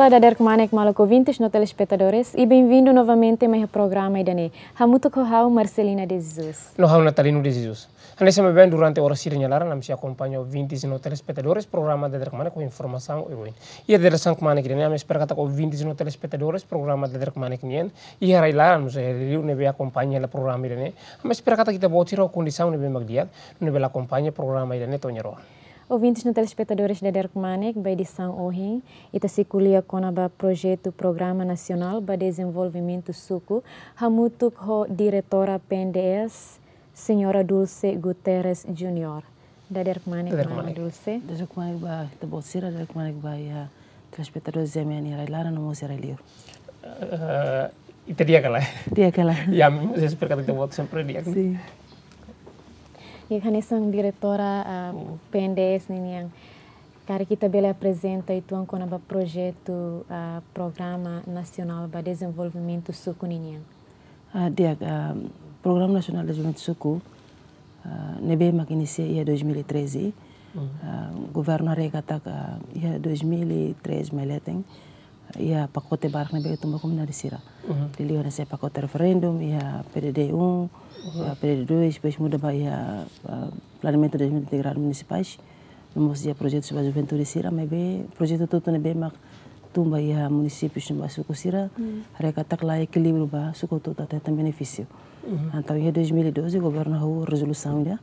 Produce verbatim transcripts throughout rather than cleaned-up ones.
Olá, dadeer kmanek maluk ouvintes no telespetadores, e bem-vindo novamente mai iha programa ida-ne'e. Hamutuk ho ha'u Marcelina de Jesus. No ha'u Natalino de Jesus. Hanesan maibé durante oras ida nia laran, ami sei akompaña ouvintes no telespetadores programa dadeer kmanek ho informasaun oioin. Iha dadeer-saan kmanek ida-ne'e, ami espera katak ouvintes no telespetadores programa dadeer kmanek nian iha rai-laran, no sei liu ne'ebé akompaña hela programa ida-ne'e. Ami espera katak ita-boot sira ho kondisaun ne'ebé mak di'ak, ne'ebé la akompaña programa ida-ne'e to'o nia rohan. Ouvintes no telespetadores dadeer kmanek, ba edisaun ohin, ita sei ko'alia kona-ba projetu Programa Nasionál ba Dezenvolvimentu Suku, hamutuk ho Diretora P N D S, Señora Dulce Guterres Junior. Dadeer kmanek, Dadeer mana kmanek. Dulce? Dadeer kmanek ba ita-boot sira, dadeer kmanek ba iha telespetadór Z M N iha rai-laran no mós iha rai-liur. Eh, ita di'ak ka lae? Di'ak ka lae? Ya, ami espera katak ita-boot sempre di'ak, ne'e? Sin. Ya, hanesan diretora, ah, Hmm. P N D S ninian. Karik ita bele aprezenta uitoan kona-ba projetu, ah, Programa Nasionál ba Dezenvolvimentu Suku ninian. Ah, di'ak, ah, Programa Nasionál Dezenvolvimentu Suku, ah, ne'ebé mak inisia iha dois mil e treze. Hmm. Ah, governu haree katak, ah, iha dois mil e treze mai leten, iha pakote barak ne'ebé tun ba komunidade sira. Mhm. Liuliu hanesan pakote referendum, iha P D D um, Mhm. iha P D D dois, depois muda ba iha, ah, planeamentu de dezenvolvimentu integradu munisipais. No mós iha projetu ba juventude sira, maibé projetu hotu-hotu ne'ebé mak tun ba iha munisípiu no ba suku sira, Hmm. haree katak la ekilíbriu ba suku hotu-hotu atu hetan benefísiu. Mhm. Entaun iha dois mil e doze governu hahú rezolusaun ida,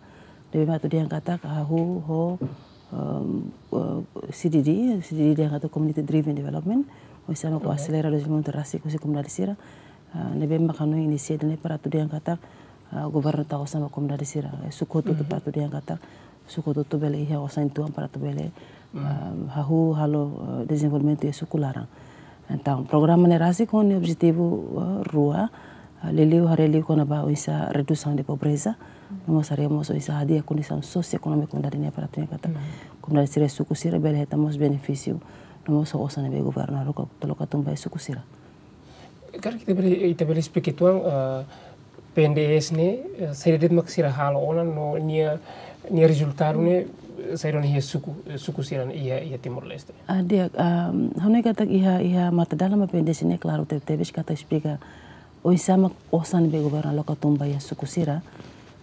ne'ebé mak atu dehan katak hahú ho, um, uh, C D D, C D D dehan katak Community Driven Development, oinsá mak Ok. aselera dezenvolvimentu rasik husi komunidade sira, ah, ne'ebé mak hanoin inisia ida-ne'e para atu dehan katak, ah, governu tau osan ba komunidade sira, eh, suku hotu-hotu Mhm. para atu dehan katak, suku hotu-hotu bele iha osan uitoan para atu bele, Hmm. ah, hahú halo, eh, dezenvolvimentu iha suku laran. Entaun, programa ne'e rasik ho nia objetivu, eh, rua, ah, liuliu haree liu kona-ba oinsá redusaun de pobreza, no mós haree mós oinsá hadi'a kondisaun sosioekonómiku komunidade nian para atu dehan katak Hmm. komunidade sira suku sira bele hetan mós benefísiu, no mós osan ne'ebé governu haruka, atu loke tun ba suku sira. Karik ita bele, ita bele esplika uitoan, eh, P N D S ne'e, eh, saida de'it mak sira halo ona no nia, nia rezultadu ne'e, eh, saida ona iha suku, eh, suku sira iha, iha Timor-Leste. Ah, di'ak, ah, ha'u hanoin katak iha, iha matadalan ba P N D S ne'e klaru tebetebes katak esplika oinsá mak osan ne'ebé governu aloka tun ba iha suku sira,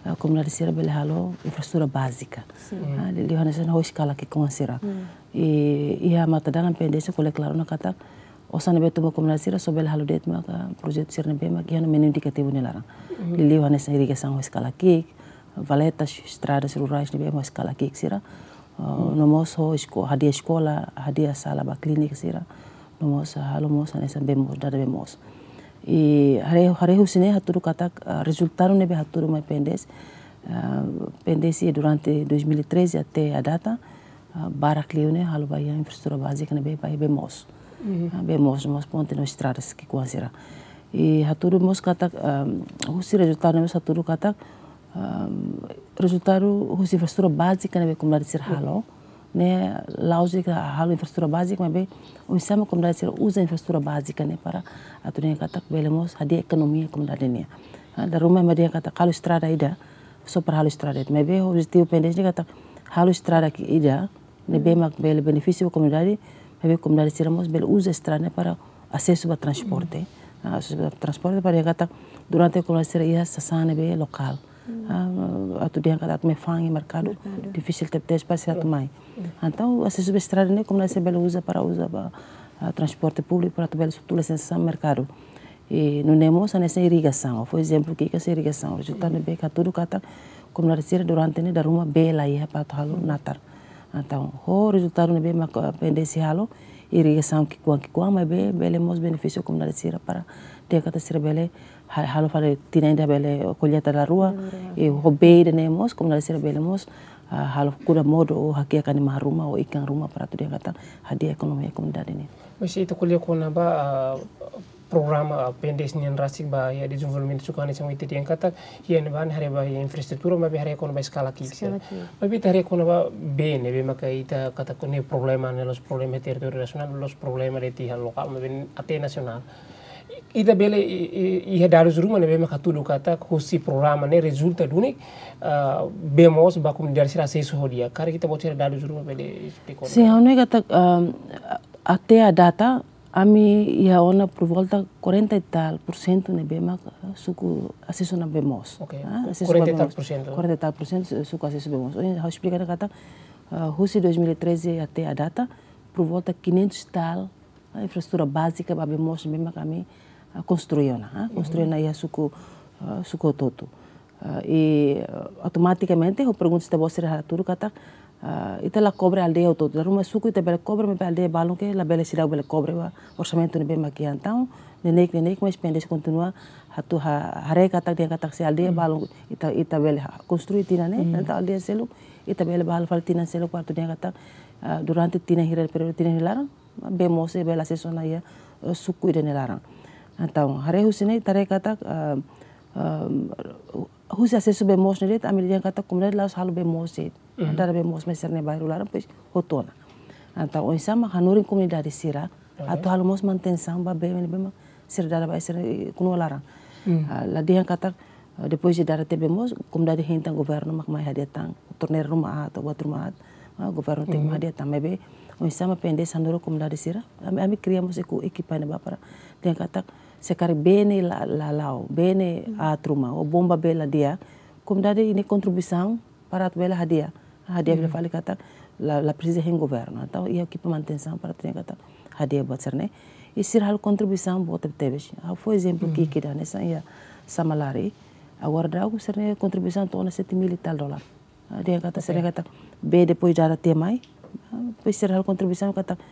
ah, komunidade sira bele halo infraestrutura bázika. Sin. Ah, liuliu hanesan ho eskala ki'ikoan sira. Hmm. I, iha matadalan P N D S ko'alia klaru ona katak, osan ne'ebé tun ba komunidade sira só bele halo de'it maka projetu sira ne'ebé mak iha ona menu indikativu nia laran. Mhm. Liuliu hanesan irrigasaun ho eskala ki'ik, valetas, estradas rurais ne'ebé ho eskala ki'ik sira. Uh, Mhm. no mós ho esko-, hadi'a eskola, hadi'a sala ba klínika sira. No mós, ah, halo mós hanesan bee moos, dada bee moos. I haree, haree husi ne'e hatudu katak, ah, rezultadu ne'ebé hatudu mai P N D S, ah, P N D S iha durante dois mil e treze até à data, ah, barak liu ne'e halo ba iha infraestrutura bázika ne'ebé ba iha bee moos. Mhm. Ah, bee moos, mós ponte no estradas ki'ikoan sira. I hatudu mós katak, ah, husi rezultadu ne'e mós hatudu katak, ah, rezultadu husi infraestrutura bázika ne'ebé komunidade sira halo, ne'e la'ós de'it halo infraestrutura bázika, maibé oinsá mak komunidade sira uza infraestrutura bázika ne'e para atu dehan katak bele mós hadi'a ekonomia komunidade nian. Ah, dala ruma ema dehan katak halo estrada ida, só para halo estrada ida. Maibé objetivu P N D S ne'e katak halo estrada ki'ik ida, ne'ebé mak bele benefísiu ba komunidade, maibé komunidade sira mós bele uza estrada ne'e para asesu ba transporte. Hmm. Ah, asesu ba transporte para dehan katak durante komunidade sira iha sasán ne'ebé lokál. Hmm. Ah, atu dehan katak atu mai fa'an iha merkadu, Merkadu. difisil tebetebes para sira atu mai. Hmm. Entaun, asesu ba estrada ne'e komunidade sira bele uza para uza ba, ah, transporte públiku para atu bele sutu lisensa merkadu. I nune'e mós hanesan irrigasaun, fó ezemplu ki'ik hanesan irrigasaun. Rezultadu ne'ebé hatudu katak komunidade sira durante ne'e dala ruma bee la iha para atu halo natar. Entaun, ho rezultadu ne'ebé mak, ah, P N D S halo, irrigasaun ki'ikoan ki'ikoan, maibé bele mós benefísiu komunidade sira para dehan katak sira bele ha-, halo fali tinan ida bele kolleita dala rua, Dala rua. i ho bee ida-ne'e mós, komunidade sira bele mós, ah, halo kuda modo ou hakiak animál ruma ou ikan ruma para atu dehan katak hadi'a ekonomia komunidade nian. Mas ita ko'alia kona-ba, ah, programa, ah, P N D S nian rasik ba iha dezenvolvimentu suku hanesan ita dehan katak, iha ne'ebá ne'e haree ba iha infraestrutura, maibé haree kona-ba eskala ki'ik sira. Eskala ki'ik. Maibé ita haree kona-ba bee ne'ebé maka ita katak ne'e problema ne'e la'ós problema territóriu nasionál, la'ós problema de'it iha lokál, maibé até nasionál. Ita bele i, i, iha dadus ruma ne'ebé maka hatudu katak husi programa ne'e rezulta duni, ah, bee moos ba komunidade sira asesu ho di'ak. Karik ita-boot sira dadus ruma bele esplika. Sin, ha'u hanoin katak, ah, até à data, ami iha ona por volta quarenta e tal por cento ne'ebé mak, ah, suku asesu ona bee moos. Oke, ah, asesu quarenta e tal bee moos. Por cento. Quarenta e tal por cento su-, suku asesu bee moos. Ohin ha'u esplika katak, ah, husi dois mil e treze até à data, por volta quinhentos e tal, ah, infraestrutura bázika ba bee moos ne'ebé mak ami, ah, konstrui ona, ah, konstrui ona iha suku, ah, suku hotu-hotu. Ah, i, ah, automatikamente, ho pergunta ita-boot sira hatudu katak, ah, ita la kobre aldeia hotu-hotu. Dala ruma suku ita bele kobre, maibé aldeia balun ke labele, seidauk bele kobre ba orsamentu ne'ebé mak iha. Entaun, neineik, neineik, mas PNDS kontinua atu ha-, haree katak, dehan katak se aldeia balun ita, ita bele ha-, konstrui tinan ne'e, entaun aldeia seluk ita bele bá halo fali tinan seluk para atu dehan katak, ah, durante tinan hira, períodu tinan hira laran, bee moos ne'e bele asesu ona iha, eh, suku ida-ne'e laran. Entaun, haree husi ne'e ita haree katak, ah, ah, husi asesu bee moos ne'e de'it, ami dehan katak komunidade la'ós halo bee moos de'it. Dada bee moos mai sira-nia bairru laran, depois hotu ona. Entaun, oinsá mak hanorin komunidade sira, atu halo mós manutensaun ba bee ne'ebé mak sira dada ba sira-nia, eh, knua laran. Ah, la dehan katak, ah, depois de dada tiha bee moos, komunidade hein tan governu mak mai hadi'a tan torneira ruma aat, buat ruma aat, ah, governu tenke mai hadi'a tan, maibé oinsá mak PNDS hanorin komunidade sira, ami, ami kria mós eku-, ekipa ne'ebá para dehan katak, se karik bee ne'e la, la la'o, bee ne'e aat ruma, ou bomba bee la di'ak, komunidade iha nia kontribuisaun para atu bele hadi'a. Hadi'a fila fali katak la, la presiza hein governu. Entaun iha ekipa manutensaun para atu dehan katak hadi'a buat sira-ne'e. I sira halo kontribuisaun boot tebetebes. Ha'u fó ezemplu ki'ik ida hanesan iha Samalari. Agora daudaun sira-nia kontribuisaun to'o ona sete mil e tal dólar. Ah, dehan katak sira dehan katak bee depois dada tiha mai. Ah, depois sira halo kontribuisaun katak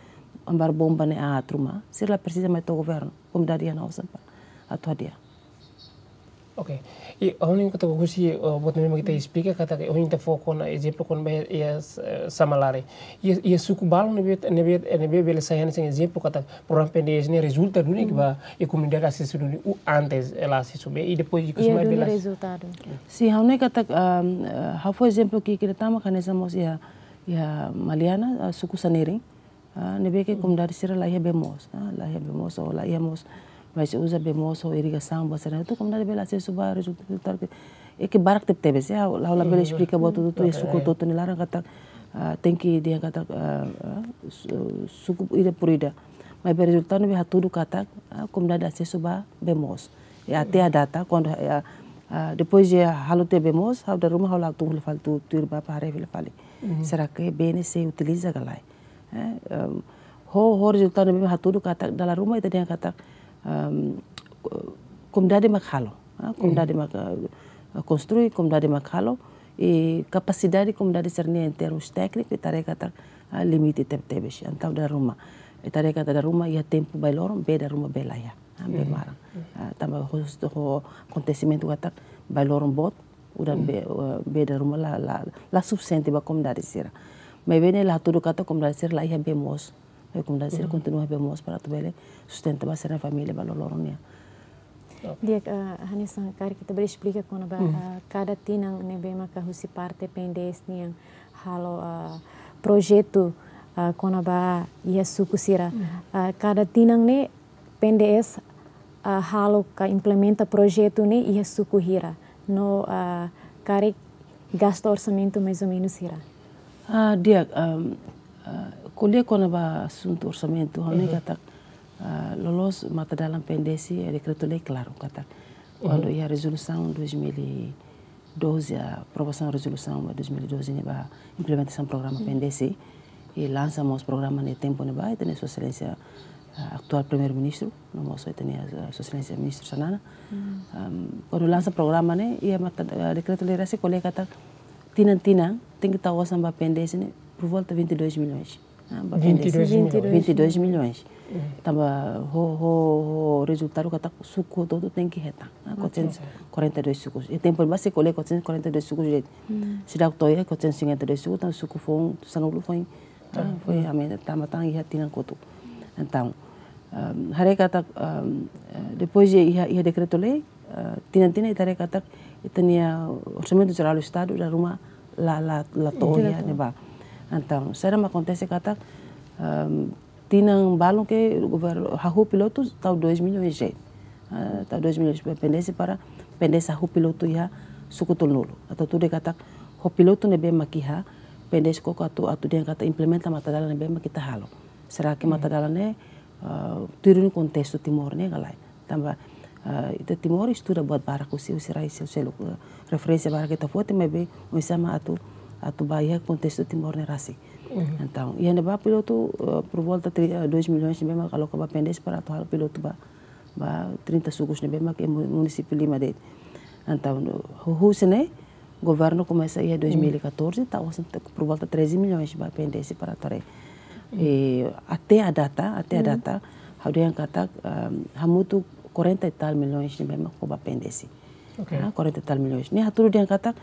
ambar bomba ne'e aat ruma. Sira la presiza mai to'o governu. Komunidade iha ona osan para atu hadi'a. Oke. I ha'u hanoin katak husi, eh, buat ne'ebé mak ita esplika katak ohin ita fó kona ezemplu kona-ba iha, eh, Samalari. Iha, iha suku balun ne'ebé, ne'ebé, ne'ebé bele sai hanesan ezemplu katak programa PNDS ne'e rezulta duni ke ba iha komunidade asesu duni, u antes ela asesu bee i depois ikus mai bele asesu. Rezultadu. Sin, ha'u hanoin katak, ah, eh, ha'u fó ezemplu ki'ik ida tama hanesan mós iha, iha Maliana, ah, suku Sanirin. Ah, ne'ebé ke komunidade sira la iha bee moos, ah, la iha bee moos, ou la iha mós, mas uza bee moos ho irrigasaun, buat sira-ne'e hotu komunidade bele asesu ba rezultadu ke, eh, ke barak tebetebes, ya, ha'u la, labele esplika buat hotu-hotu, iha suku hotu-hotu nia laran katak, ah, tenke dehan katak, ah, ah, su-, suku ida por ida. Maibé rezultadu ne'ebé hatudu katak, ah, komunidade asesu ba bee moos. I até à data, kuandu, ah, ah, depois de halo tiha bee moos, ha'u dala ruma ha'u la tun fila fali tuir, tuir ba para haree fila fali. Será ke bee ne'e sei utiliza ka lae? Eh, em, ho, ho rezultadu ne'ebé hatudu katak dala ruma ita dehan katak, em, ko-, komunidade mak halo, ah, komunidade mak, eh, konstrui, komunidade mak halo, i kapasidade komunidade sira-nian em termos tékniku, ita haree katak, ah, limite tebetebes. Entaun dala ruma, ita haree katak dala ruma iha tempu bailoron, bee dala ruma bee la iha, ah, bee maran. Ah, tanba ho, ho akontesimentu katak bailoron boot, udan bee, eh, bee dala ruma la, la, la sufisiente ba komunidade sira. Maibé ne'e la hatudu katak komunidade sira la iha bee moos. Komunidade sira kontinua iha bee moos para atu bele sustenta ba sira-nia família ba loroloron nian. Di'ak, eh, hanesan karik ita bele esplika kona-ba, eh, kada tinan ne'ebé maka husi parte PNDS nian halo, eh, projetu, eh, kona-ba iha suku sira. Eh, kada tinan ne'e PNDS, ah, halo ka implementa projetu ne'e iha suku hira? No, ah, karik gasta orsamentu mais ou menus hira? Ah, di'ak, am, ah, ko'alia kona-ba asuntu orsamentu, ha'u hanoin katak, ah, loloos matadalan PNDS, eh, dekretu-lei klaru katak. Kuandu iha rezolusaun dois mil e doze, aprovasaun rezolusaun ba dois mil e doze ne'e ba implementasaun programa PNDS, i lansa mós programa ne'e tempu ne'ebá, ita-nia Sua Exelénsia, ah, atuál Primeiru-Ministru, no mós ita-nia, ah, Sua Exelénsia Ministru Xanana. Am, kuandu lansa programa ne'e, iha mata, ah, dekretu-lei rasik ko'alia katak tinan-tinan tenke tau osan ba PNDS ne'e por volta vinte e dois milhões. Ah, ba PNDS. Vinte e dois milhões. Vinte e dois milhões. Tanba ho, ho, ho rezultadu katak suku hotu-hotu tenke hetan. Ah, quatrocentos e quarenta e dois sukus. I tempu ne'ebá sei ko'alia quatrocentos e quarenta e dois sukus de'it. Seidauk to'o iha quatrocentos e cinquenta e dois sukus, tanba suku foun sanulu foin, ah, foin aumenta, tama tan iha tinan kotuk. Entaun, ehm, haree katak, ehm, eh, depois de iha, iha dekretu-lei, eh, tinan-tinan ita haree katak ita-nia Orsamentu Jerál do Estadu dala ruma la, la, la to'o iha ne'ebá. Entaun, saida mak akontese katak, ehm, tinan balun ke governu hahú pilotu tau dois milhões de'it. Ah, tau dois milhões ba PNDS para PNDS hahú pilotu iha suku tolunulu. Atu tuir katak ho pilotu ne'ebé mak iha, PNDS koko atu, atu dehan katak implementa matadalan ne'ebé mak ita halo. Será ke matadalan ne'e ah, tuir kontestu Timor ne'e ka lae. Tanba, ah, ita Timor estuda buat barak husi, husi rai seluk-seluk, ah, referénsia barak ita foti, maibé oinsá mak atu, atu ba iha kontestu Timor ne'e rasik. Entaun, iha ne'ebá pilotu, ah, por volta tri-, ah, dois milhões ne'ebé mak aloka ba PNDS para atu halo pilotu ba, ba trinta sukus ne'ebé mak iha mu-, munisípiu lima de'it. Entaun, hu-, husi ne'e, governu komesa iha dois mil e catorze, tau osan te-, por volta treze milhões ba PNDS para atu haree. E até à data, até à data, ha'u dehan katak, ah, hamutuk quarenta e tal milhões ne'ebé mak fó ba PNDS. Ah, quarenta e tal milhões. Ne'e hatudu dehan katak,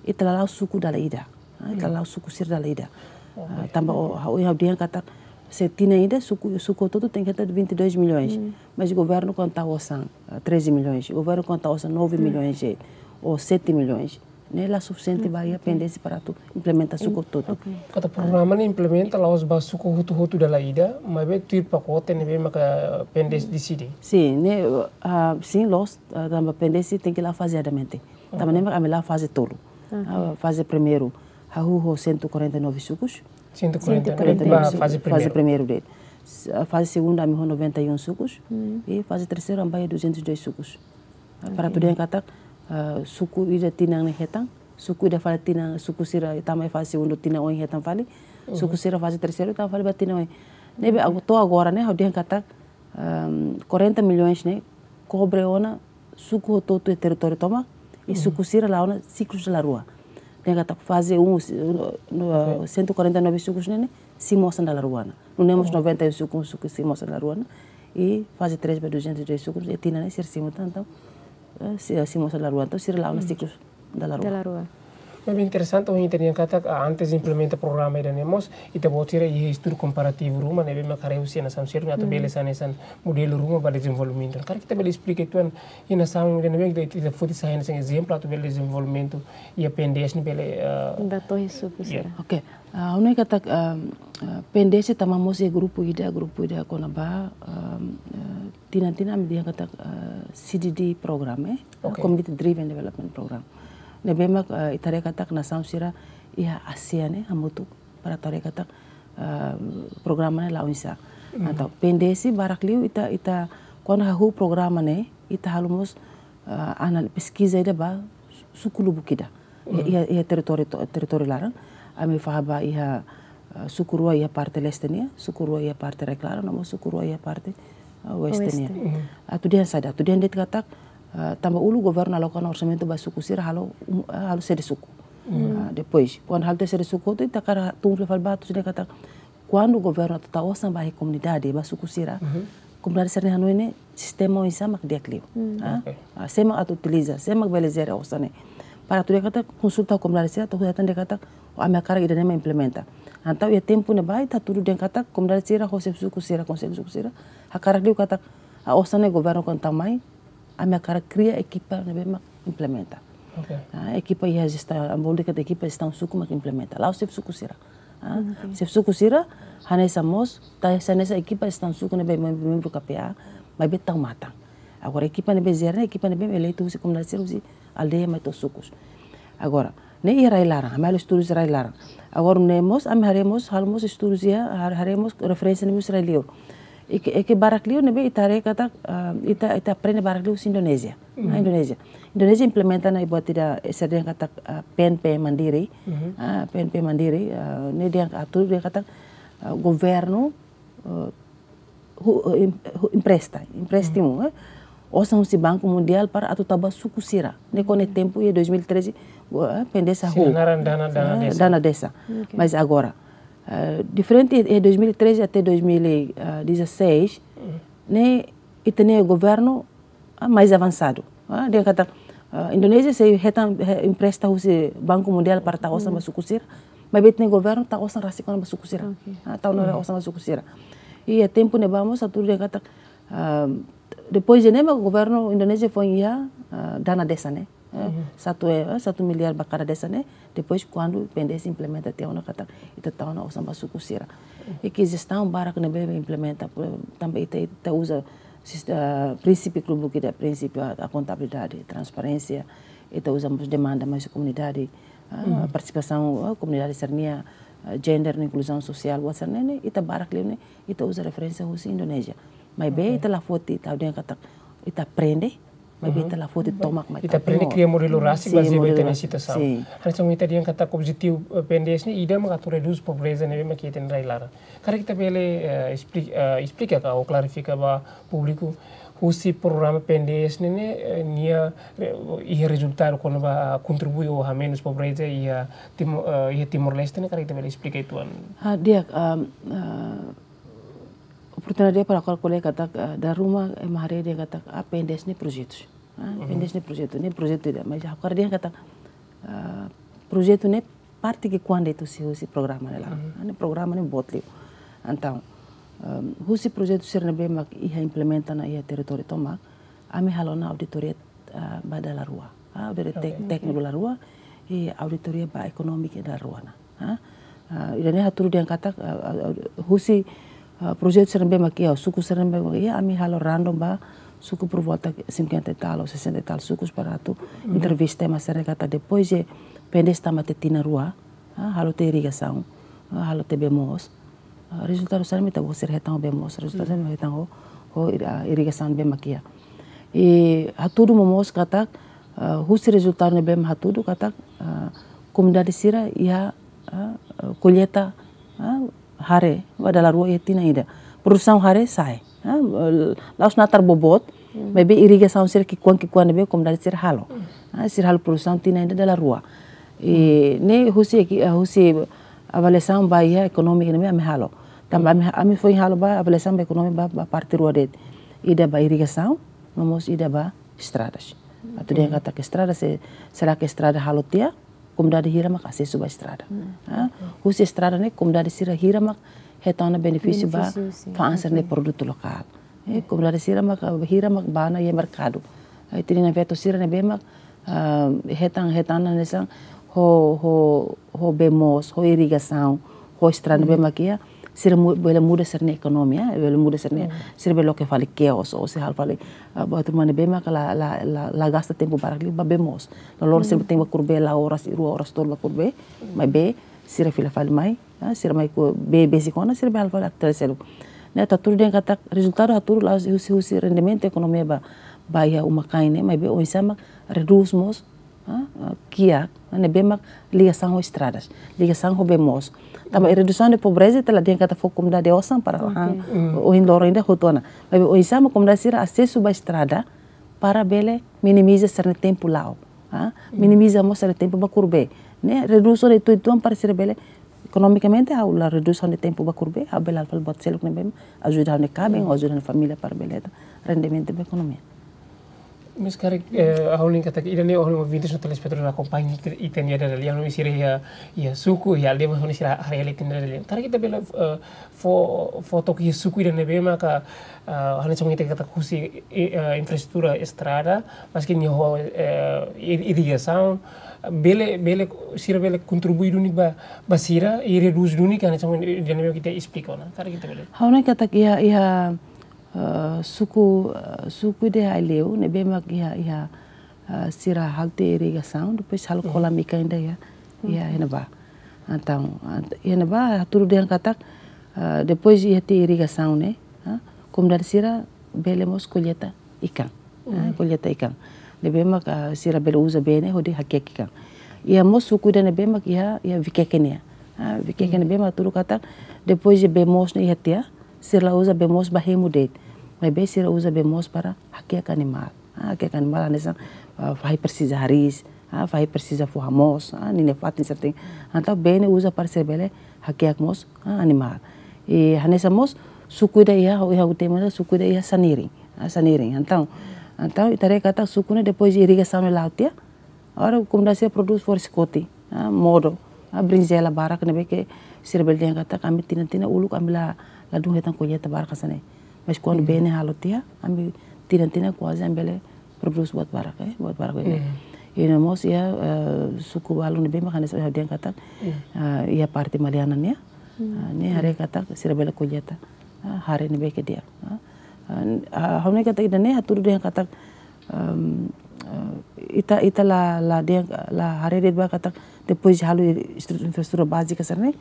ita la la'o suku dala ida. Ah, ita la la'o suku sira dala ida. Ah, tanba o, ha'u, ha'u dehan katak, se tinan ida, suku, suku hotu-hotu tenke hetan vinte e dois milhões. Mas governu kuandu tau osan, ah, treze milhões. Governu kuandu tau osan nove milhões, eh, ou sete milhões. Ne'e la sufisiente ba iha PNDS para atu implementa suku hotu-hotu. Katak programa ne'e implementa la'ós ba suku hotu-hotu dala ida, maibé tuir pakote ne'ebé maka PNDS deside. Sin, ne'e, ah, sin, loos, ah, tanba PNDS tenke la'o fazeadamente. Tanba ne'e mak ami la'o faze tolu. Ah, faze primeiru, hahú ho cento e quarenta e nove sukus. Cento e quarenta e nove ba faze primeiru. Faze primeiru de'it. S-, ah, faze segundu ami ho noventa e um sukus. E faze terseiru ami ba iha duzentos e dois sukus. Para atu dehan katak, ah, suku ida tinan ne'e hetan, suku ida fali tinan, suku sira tama iha faze segundu tinan oin hetan fali, suku sira faze terseiru tama fali ba tinan oin. Ne'ebé ago-, to'o agora ne'e, ha'u dehan katak, ehm, quarenta milhões ne'e kobre ona suku hotu-hotu iha territóriu tomak, i suku sira la'o ona siklus dala rua. Dehan katak faze um, si-, no, no, cento e quarenta e nove sukus ne'e, ne'e simu osan dala rua ona. Nune'e mós noventa e um suku, suku simu osan dala rua ona. I faze três ba duzentos e dois sukus, iha tinan ne'e sira simu tan, entaun, eh, si-, simu osan dala rua ona, entaun sira la'o ona siklus dala rua. Dala rua. Maibé interesante, ohin ita dehan katak, ah, antes implementa programa ida-ne'e mós, ita-boot sira iha estudu komparativu ruma, ne'ebé mak haree husi nasaun seluk ne'e atu bele sai hanesan modelu ruma ba dezenvolvimentu. Karik ita bele esplika uitoan, iha nasaun ida-ne'ebé mak ita, ita foti sai hanesan ezemplu atu bele dezenvolvimentu iha PNDS ne'e bele, ah, ba to'o iha suku sira. Ok. Ah, ha'u hanoin katak, ah, ah, PNDS tama mós iha grupu ida, grupu ida kona-ba, ah, ah, tinan-tinan ami dehan katak, ah, C D D program, eh? Ok. Community Driven Development Program. Ne'ebé mak, ah, ita haree katak nasaun sira iha ASEAN ne'e hamutuk para atu haree katak, ah, programa ne'e la'o oinsá. Entaun, PNDS barak liu ita, ita kuandu hahú programa ne'e, ita halo mós, ah, anal-, peskiza ida ba suku lubuk ida. Iha, iha, iha territóriu to-, territóriu laran, ami fahe ba iha, ah, suku rua iha parte leste nian, suku rua iha parte rai-klaran, no mós suku rua iha parte, ah, oeste nian. Oeste. Atu dehan saida, atu dehan de'it katak, ah, tanba uluk governu aloka ona orsamentu ba suku sira halo, um, ah, halo sede suku. Ah, depois, kuandu halo tiha sede suku hotu, ita hakarak tun fila fali ba atu dehan katak, kuandu governu atu tau osan ba iha komunidade, ba suku sira, komunidade sira-nia hanoin ne'e sistema oinsá mak di'ak liu. Ah, sé mak atu utiliza, sé mak bele jere osan ne'e. Para atu dehan katak konsulta ho komunidade sira, atu hatán dehan katak, "Oh, ami hakarak ida-ne'e mak implementa." Entaun iha tempu ne'ebá ita hatudu dehan katak komunidade sira ho xefe suku sira, konsellu suku sira hakarak liu katak, ah, osan ne'e governu kuandu tau mai, ami hakarak kria ekipa ne'ebé mak implementa. Ok. Ah, ekipa iha jestaun, ami bolu dehan katak ekipa jestaun suku mak implementa. La'ós xefe suku sira. Ah, xefe suku sira hanesan mós, ta-, hanesan ekipa jestaun suku ne'ebé mem-, membru K P A, maibé tau matan. Agora ekipa ne'ebé jere ne'e, ekipa ne'ebé eleitu husi komunidade sira, husi aldeia mai to'o sukus. Agora, ne'e iha rai-laran, ami halo estudu iha rai-laran. Agora ne'e mós, ami haree mós, halo mós estudu iha, har-, haree mós referénsia ne'e mós rai-liur. I ke, i ke barak liu ne'ebé ita haree katak, ah, ita, ita aprende barak liu husi Indonézia. Ah, Indonézia. Indonézia implementa ona buat ida, eh, sira dehan katak, ah, P N P Mandiri. Ah, P N P Mandiri, ah, ne'e dehan, atu dehan katak, ah, governu, ah, hu-, eh, em-, hu-, empresta, empréstimu, eh? Osan husi Banku Mundiál para atu tau ba suku sira. Ne'e kona tempu iha dois mil e treze, eh, PNDS hahú. Sira naran dana, dana desa. Dana desa. Ok. Mas agora, eh, diferente iha dois mil e treze até dois mil e dezasseis, ne'e ita-nia governu, ah, mais avansadu. Ah, dehan katak, ah, Indonézia sei hetan, he-, empresta husi Banku Mundiál para tau osan ba suku sira. Maibé ita-nia governu tau osan rasik ona ba suku sira. Ok. Ah, tau ona osan ba suku sira. I iha tempu ne'ebá mós atu dehan katak, ah, depois de ne'e mak governu Indonézia foin iha, ah, dana desa ne'e. Eh, satu, eh, satu miliar ba kada desa ne'e, depois kuandu PNDS implementa tiha ona katak ita tau ona osan ba suku sira. I ke jestaun barak ne'ebé implementa, por, tanba ita, ita uza sist-, ah, prinsípiu klubuk ida, prinsípiu a, a kontabilidade, transparénsia, ita uza mós demanda mai husi komunidade, ah, partisipasaun, ah, komunidade sira-nia, eh, gender no inkluzaun sosiál, buat sira-ne'e ne'e, ita barak liu ne'e, ita uza referénsia husi Indonézia. Maibé ita la foti, ita dehan katak, ita aprende, maibé ita la foti tomak mai Ita aprende kria modelu rasik bazeia ba ita-nia situasaun. Hanesan ita dehan katak objetivu, eh, P N D S ne'e ida mak atu redús pobreza ne'ebé mak iha ita-nia rai-laran. Karik ita bele, eh, espli-, eh, esplika ka ou klarifika ba públiku husi programa P N D S ne'e, eh, nia, eh, iha rezultadu kona-ba kontribui ou hamenus pobreza iha Timo-, eh, iha Timor-Leste ne'e, karik ita bele esplika uitoan. Ah, di'ak, ah, ah, oportunidade para kol kolega katak, ah, dala ruma ema haree dehan katak, ah, P N D S ne'e projetus. Ah, P N D S ne'e projetu, ne'e projetu ida, mas ha'u hakarak dehan katak, ah, projetu ne'e parte ki'ikoan de'it husi, husi programa ne'e laran. Ah, ne'e programa ne'e boot liu. Entaun, ah, husi projetu sira ne'ebé mak iha implementa ona iha territóriu tomak, ami halo ona auditoria, ah, ba dala rua. Ah, auditoria tek-, tékniku dala rua, i auditoria ba ekonómiku dala rua ona. Ah, ah, ida-ne'e hatudu dehan katak, ah, ah, ah, husi, ah, projetu sira ne'ebé mak iha, suku sira ne'ebé mak iha, ami halo random ba suku por volta cinquenta e tal ou sessenta e tal sukus para atu entrevista ema sira ne'e katak depois de P N D S tama tiha tinan rua, ah, halo tiha irrigasaun, ah, halo tiha bee moos, ah, rezultadu saida mak ita-boot sira hetan ho bee moos, rezultadu saida mak hetan ho, ho ir-, ah, irrigasaun ne'ebé mak iha. I hatudu momoos katak, ah, husi rezultadu ne'ebé mak hatudu katak, ah, komunidade sira iha, ah, ah, kolleita, ah, hare ba dala rua iha tinan ida. Produsaun hare sa'e, ah, la'ós natar boboot, maibé irrigasaun sira ki'ikoan-ki'ikoan ne'ebé komunidade sira halo. Ah, sira halo produsaun tinan ida dala rua. I ne'e husi eki-, ah, husi avaliasaun ba iha ekonomia ne'ebé ami halo. Tanba ami, ami foin halo ba avaliasaun ba ekonomia ba, ba parte rua de'it. Ida ba irrigasaun, no mós ida ba estradas. Atu dehan katak estrada, se, será que estrada halo tiha, komunidade hira mak asesu ba estrada. Ah, husi estrada ne'e komunidade sira hira mak hetan ona benefísiu ba fa'an sira-nia produtu lokál. Eh, komunidade sira mak, ah, hira mak bá ona iha merkadu. Ah, ita-nia feto sira ne'ebé mak, ah, hetan, hetan hanesan ho, ho, ho bee moos, ho irrigasaun, ho estrada ne'ebé mak iha, sira mu-, bele muda sira-nia ekonomia, bele muda sira-nia, sira bele loke fali kios, ou sira halo fali, ah, buat ruma ne'ebé mak la, la, la, la gasta tempu barak liu ba bee moos. Loloos sira tenke bá ku'ur bee, la'o oras, rua oras tolu bá ku'ur bee, maibé sira fila fali mai, ah, sira mai ku'u bee besik ona, sira bele halo fali atividade seluk. Ne'e atu hatudu dehan katak rezultadu hatudu la'ós husi, husi rendimentu ekonomia ba, ba iha uma-kain ne'e, maibé oinsá mak redús mós, ah, ah, kiak, ah, ne'ebé mak ligasaun ho estradas, ligasaun ho bee moos. Tanba redusaun de pobreza ita la dehan katak fó komunidade osan para han, ohin loron ida hotu ona. Maibé oinsá mak komunidade sira asesu ba estrada para bele minimiza sira-nia tempu la'o. Ah, minimiza mós sira-nia tempu bá ku'ur bee. Ne'e redús ona uitoan para sira bele, ekonomikamente, ha'u la redús ha'u-nia tempu bá ku'ur bee, ha'u bele halo fali buat seluk ne'ebé ajuda ha'u-nia kaben, ou ajuda ha'u-nia família para bele hetan rendimentu ba ekonomia. Mas karik, eh, ha'u hanoin katak ida-ne'e, ha'u hanoin ouvintes no telespetadór akompaña ita, ita-nia dada lian, ha'u hanoin sira iha, iha suku, iha aldeia, ha'u hanoin sira haree ita-nia dada lian. Karik ita bele, eh, fó, fó took iha suku ida ne'ebé maka, eh, hanesan ita katak husi, eh, infraestrutura estrada, maski nia ho, eh, ir-, irrigasaun, bele, bele, sira bele kontribui duni ba, ba sira, i redús duni ka hanesan ida ne'ebé mak ita esplika ona. Karik ita bele. Ha'u hanoin katak iha, iha, eh, suku, eh, suku ida iha Aileu, ne'ebé mak iha, iha, eh, sira halo tiha irrigasaun, depois halo kolam ikan ida iha, iha ne'ebá. Entaun, ent-, iha ne'ebá, hatudu dehan katak, eh, depois iha tiha irrigasaun ne'e, ah, komunidade sira bele mós kolleita ikan. Ah, kolleita ikan. Ne'ebé mak, ah, sira bele uza bee ne'e hodi hakiak ikan. Iha mós suku ida ne'ebé mak iha, iha Viqueque nian. Ah, Viqueque ne'ebé mak hatudu katak, depois de bee moos ne'e iha tiha, sira la uza bee moos ba hemu de'it. Maibé sira uza bee moos para hakiak animál. Ah, hakiak animál hanesan, ah, fahi presiza hariis, ah, fahi presiza fó hamoos, ah, ninia fatin sira-ne'e. Entaun bee ne'e uza para sira bele hakiak mós, ah, animál. I hanesan mós suku ida iha, iha utema suku ida iha Sanirin, ah, Sanirin. Entaun, entaun ita haree katak suku ne'e depois de irrigasaun ne'e la'o tiha, agora komunidade sira prodús fora xikote, ah, modo, ah, brinjela barak ne'ebé ke sira bele dehan katak ami tinan-tinan uluk ami la, ladún hetan kolleita barak hanesan ne'e. Mas kuandu bee ne'e halo tiha, ami tinan-tinan kuaze ami bele prodús buat barak, eh, buat barak bele. I no mós iha, eh, suku balun ne'ebé mak hanesan ha'u dehan katak, eh, iha parte Maliana nian, eh, ne'e haree katak sira bele kolleita, eh, hare ne'ebé ke di'ak, eh. Eh, ah, ha'u hanoin katak ida-ne'e hatudu dehan katak, ehm, eh, ita, ita la, la dehan, la haree de'it ba katak depois de halo estru-, infraestrutura bázika sira-ne'e,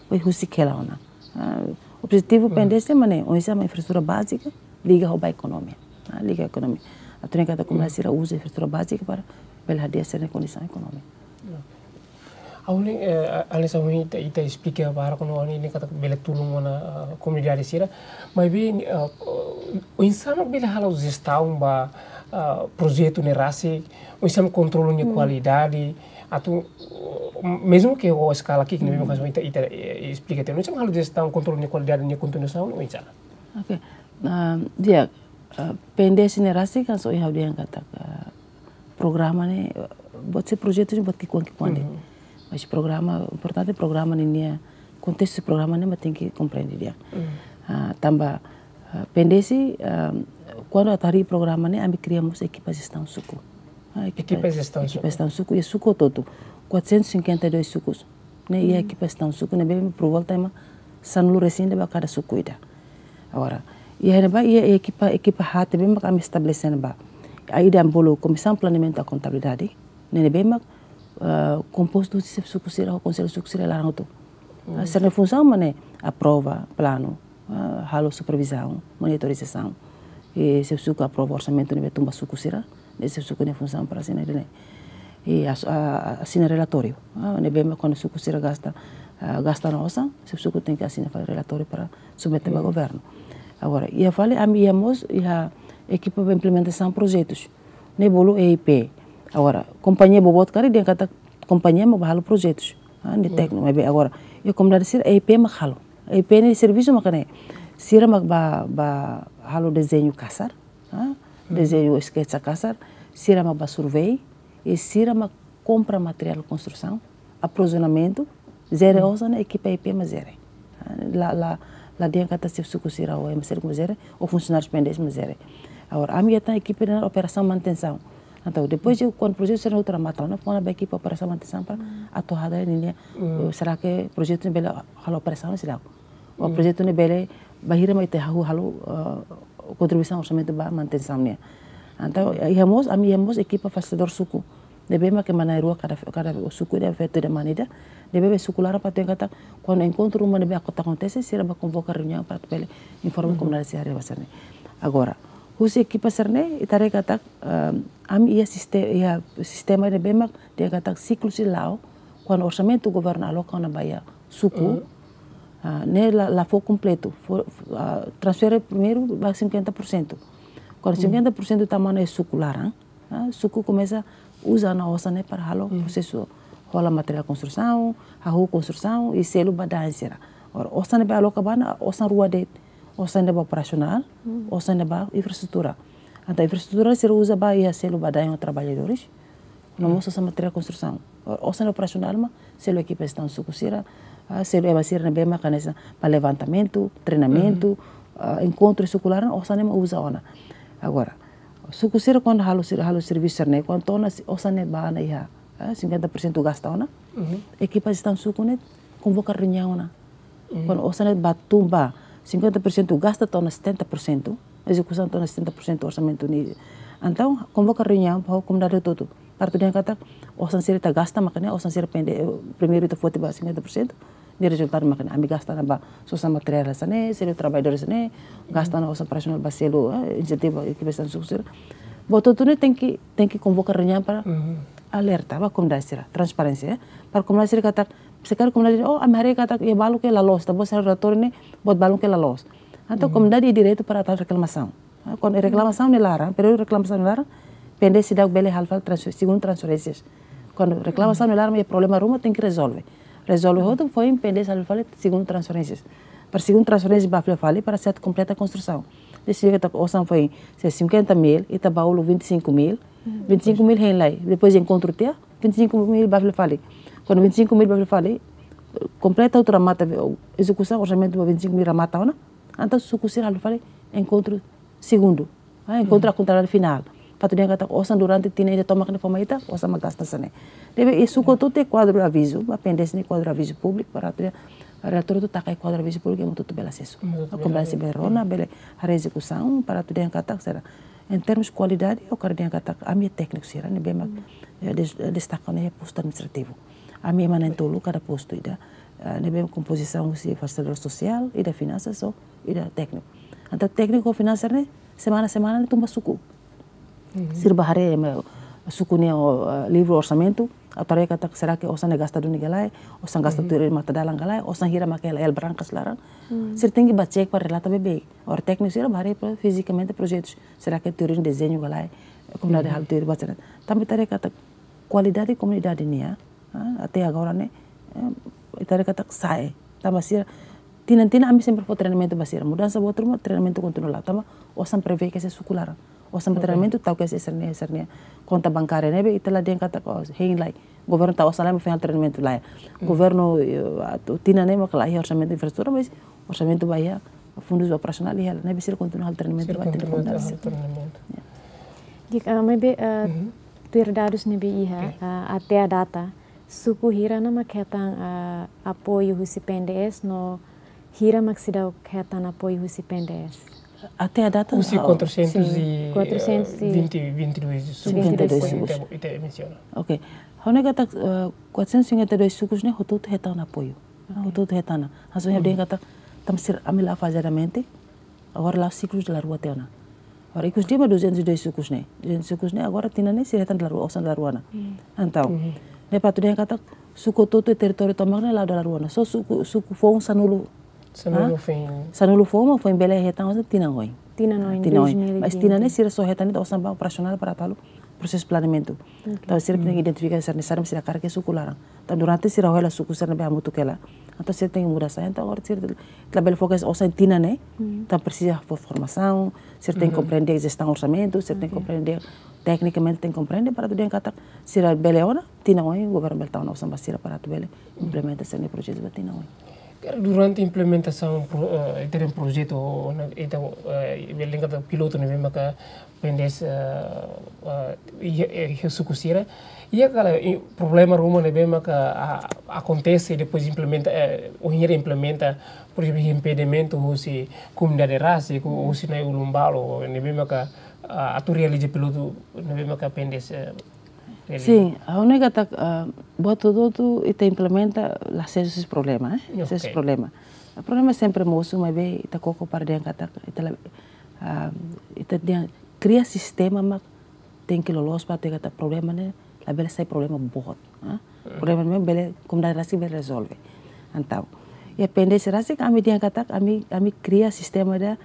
Depois husik hela ona. Ah, objetivu PNDS mak ne'e, oinsá mak infraestrutura bázika liga ho ba ekonomia. Ah, liga ekonomia. Atu nune'e katak komunidade sira uza infraestrutura bázika para bele hadi'a sira-nia kondisaun ekonomia. Ha'u hanoin, eh, hanesan ohin ita, ita esplika barak ona, ha'u hanoin katak bele tulun ona, ah, komunidade sira. Maibé, ah, oinsá mak bele halo jestaun ba, ah, projetu ne'e rasik, oinsá mak kontrola nia kualidade, atu, mezmu ke ho eskala ki'ik ne'ebé mak ita, ita, eh, esplika tiha ona, oinsá mak halo jestaun, kontrola nia kualidade, nia kontinuasaun, oinsá? Oke. Ah, di'ak, ah, PNDS ne'e rasik kan so iha ha'u dehan katak, ah, programa ne'e, eh, buat sira projetu ne'e buat ki'ikoan-ki'ikoan de'it. Mas programa, importante programa ne'e nia, kontestu programa ne'e mak tenke komprende di'ak. Ah, tanba, ah, PNDS, ah, kuandu atu harii programa ne'e, ami kria mós ekipa jestaun suku. Ah, ekipa, ekipa jestaun suku. Ekipa jestaun suku, iha suku hotu-hotu. Quatrocentos e cinquenta e dois sukus. Ne'e iha ekipa jestaun suku, ne'ebé por volta ema sanulu resin ba kada suku ida. Agora, iha ne'ebá, iha ekipa, ekipa haat ne'ebé mak ami estabelese ne'ebá. Ida ami bolu Komisaun Planeamentu no Kontabilidade, ne'ebé mak, eh, kompostu husi xefe suku sira ho konsellu suku sira laran hotu. Ah, sira-nia funsaun mak ne'e aprova planu, ah, halo supervizaun, monitorizasaun. I xefe suku aprova orsamentu ne'ebé tun ba suku sira, ne'e xefe suku nia funsaun para asina ne'e. I as-, a, a, asina relatóriu. Ah, ne'ebé mak kuandu suku sira gasta, ah, gasta ona osan, xefe suku tenke asina fali relatóriu para submete ba governu. Agora, iha fali ami iha mós, iha ekipa ba implementasaun projetus. Ne'e bolu EIP. Agora, kompañia boboot karik dehan katak kompañia mak ba halo projetus. Ah, ne'e tékniku, maibé agora, iha komunidade sira EIP mak halo. EIP nia servisu mak ne'e. Sira mak ba, ba halo dezeñu kasar, ah, dezeñu sketsa kasar, sira mak ba survei, i sira mak kompra materiál konstrusaun, aprovizionamentu, jere osan ne'e ekipa EIP mak jere. Ah, la, la, la dehan katak xefe suku sira ou ema sira mak jere, ou funsionáriu PNDS mak jere. Agora, ami iha tan ekipa ida operasaun manutensaun. Entaun, depois de kuandu projetu sira hotu remata ona, fó ona ba ekipa operasaun manutensaun para atu haree ninia, eh, será que projetu ne'e bele halo operasaun seidauk? Ou projetu ne'e bele, bainhira mak ita hahú halo, eh, kontribuisaun orsamentu ba manutensaun nian. Entaun, iha mós, ami iha mós ekipa fasilitadór suku. Ne'ebé mak ema na'in-rua kada, kada suku ida, feto ida, mane ida. Ne'ebé bá suku laran para atu dehan katak, kuandu enkontru ruma ne'ebé akontese, sira bá konvoka reuniaun para atu bele informa komunidade sira ba sira-ne'e. Agora, husi ekipa sira-ne'e, ita haree katak, eh, ami iha siste-, iha sistema ne'ebé mak dehan katak siklu sei la'o, kuandu orsamentu governu aloka ona ba iha suku, ah, ne'e la, la fó kompletu, fó, ah, transfere primeiru ba cinquenta por cento. Kuandu cinquenta por cento tama ona iha suku laran, ah, suku komesa uza ona osan ne'e para halo prosesu, hola materiál konstrusaun, hahú konstrusaun i selu ba da'in sira. Agora, osan ne'ebé aloka ba ona, osan rua de'it, osan ne'ebé ba operasionál, osan ne'ebé ba infraestrutura. Entaun infraestrutura sira uza ba iha selu ba da'in ho traballadores, no mós osan materiál konstrusaun. O-, osan operasionál mak selu ekipa jestaun suku sira, ah, selu ema sira ne'ebé mak hanesan ba levantamentu, treinamentu, ah, enkontru suku laran, osan ne'e mak uza ona. Agora, suku sira kuandu halo sir-, halo servisu sira-ne'e, kuandu to'o ona si-, osan ne'e ba ona iha, ah, cinquenta por cento gasta ona, ekipa jestaun suku ne'e konvoka reuniaun ona. Kuandu osan ne'e ba tun ba cinquenta por cento gasta to'o ona setenta por cento, ezekusaun to'o ona setenta por cento orsamentu ne'e. Entaun, konvoka reuniaun ba komunidade hotu-hotu. Para atu dehan katak, osan sira ita gasta mak ne'e, osan sira pende, eh, primeiru ita foti ba cinquenta por cento, nia rezultadu mak ne'e, ami gasta ona ba sosa materiál hanesan ne'e, selu traballadór hanesan ne'e, gasta ona osan operasionál ba selu, eh, insentiva, ekipa jestaun suku sira. Buat hotu-hotu ne'e tenke, tenke konvoka reuniaun para alerta ba komunidade sira, transparénsia, eh. Para komunidade sira katak, se karik komunidade, oh, ami haree katak iha balu ke la loos, ita-boot sira relatóriu ne'e, buat balu ke la loos. Entaun komunidade iha direitu para atu reklamasaun. Ah, kuandu reklamasaun ne'e laran, períodu reklamasaun ne'e laran, PNDS seidauk bele halo fali transfe-, segundu transferénsias. Kuandu reklamasaun ne'e laran, iha problema ruma tenke rezolve. Rezolve hotu, foin PNDS halo fali segundu transferénsias. Para segundu transferénsia ba fila fali, para sei atu kompleta konstrusaun. Ne'e signifika katak osan foin, se cinquenta mil, ita ba uluk vinte e cinco mil, vinte e cinco mil hein lai, depois enkontru tiha, vinte e cinco mil ba fila fali. Kuandu vinte e cinco mil ba fila fali, kompleta hotu remata, ezekusaun orsamentu ba vinte e cinco mil remata ona, entaun suku sira halo fali enkontru segundu. Ah, enkontru akontabilidade finál. Para atu dehan katak osan durante tinan ida tomak ne'e fó mai ita, osan mak gasta hanesan ne'e. Ne'ebé iha suku hotu-hotu iha kuadru avizu, ba PNDS nia kuadru avizu públiku, para atu dehan, relatóriu hotu taka iha kuadru avizu públiku, ema hotu-hotu bele asesu. Ema hotu-hotu bele asesu. Akontabilidade sira rona, bele haree ezekusaun, para atu dehan katak sira. Em termos kualidade, ha'u hakarak dehan katak, ami tékniku sira, ne'ebé mak, eh, des-, eh, destaka ona iha postu administrativu. Ami ema na'in-tolu kada postu ida. ah, ne'ebé kompozisaun husi fasilitadór sosiál, ida finansas, ho ida tékniku. Entaun tékniku ho finansas ne'e semana-semana ne'e tun ba suku. Sira bá haree, ema, suku nia, ah, livru orsamentu, atu haree katak será que osan ne'e gasta duni ka lae, osan gasta tuir matadalan ka lae, osan hira mak hela, hela brankas laran. Sira tenke bá cek para relata beibeik. Agora tékniku sira bá haree fizikamente projetus, será que tuir dezeñu ka lae, komunidade halo tuir ba sira. Tanba ita haree katak kualidade komunidade nian, ah, até agora ne'e, eh, ita haree katak sa'e. Tanba sira, tinan-tinan ami sempre fó treinamentu ba sira. Mudansa boot ruma, treinamentu kontinua la'o. Tanba osan prevee kedas iha suku laran. Osan ba treinamentu tau kedas iha sira-nia, sira-nia konta bankária ne'ebé ita la dehan katak, oh, hein lai. Governu tau osan lai mak foin halo treinamentu, lae. Governu, eh, atu tinan ne'e mak la iha orsamentu infraestrutura, mas orsamentu ba iha, fundus operasionál iha, ne'ebé sira kontinua halo treinamentu. Sira ba tinan kontinua konta halo sira. Treinamentu. Ya. Di'ak, ah, maibé, ah, tuir dadus ne'ebé iha, ah, até à data, suku hira ona mak hetan, ah, apoiu husi P N D S no hira mak seidauk hetan apoiu husi P N D S? Até à data, husi ah, quatrocentos e, sim, eh, quatrocentos e vinte, vinte e dois sukus. Cinquenta e dois sukus. Ita, ita mensiona. Ok. Ha'u hanoin katak, eh, quatrocentos e cinquenta e dois sukus ne'e hotu-hotu hetan apoiu. Ah, hotu-hotu hetan. Hanesan ha'u dehan katak, tanba sira ami la'o fazedamente, agora la'o siklus dala rua tiha ona. Agora ikus liu mak duzentos e dois sukus ne'e. Duzentos sukus ne'e agora tinan ne'e sira hetan dala rua, osan dala rua ona. Entaun, ne'e para atu dehan katak suku hotu-hotu iha territóriu tomak ne'e la'o dala rua ona. Só suku, suku foun sanulu. Sanulu foin. Sanulu foin mak foin bele hetan osan tinan oin. Tinan oin, tinan oin. Dois mil e vinte. Mas tinan ne'e sira só hetan de'it osan ba operasionál para atu halo prosesu planeamentu. Ok. Entaun sira tenke identifika sira-nia sasán, sira hakarak iha suku laran. Entaun durante sira hela suku sira ne'ebé hamutuk hela. Entaun sira tenke muda sasán. Entaun agora sira labele foka osan tinan ne'e. Entaun presiza fó formasaun, sira tenke komprende jestaun orsamentu, sira tenke komprende teknikamente, tenke komprende para atu dehan katak sira bele ona, tinan oin governu bele tau ona osan ba sira para atu bele implementa sira-nia projetu ba tinan oin. Durante implementasaun pro-, eh, ita-nia projetu, ona, ita, eh, bele dehan katak pilotu ne'ebé maka P N D S, eh, eh, iha, eh, iha suku sira. Iha kala problema ruma ne'ebé maka, ah, akontese depois implementa, eh, ohin implementa, por ezemplu, impedimentu husi komunidade rasik, husi na'i ulun balu, ne'ebé maka, ah, atu realiza pilotu, ne'ebé maka P N D S, eh, realiza. Sim, ha'u hanoin katak, ah, buat hotu-hotu ita implementa la seidauk iha problema, eh? La seidauk problema. Problema sempre mosu, maibé ita koko para dehan katak, ita la, ah, ita dehan kria sistema mak tenke loloos para atu dehan katak problema ne'e labele sai problema boot, ah? Problema ne'e bele, komunidade rasik bele rezolve. Entaun, iha P N D S rasik ami dehan katak, ami, ami kria sistema ida,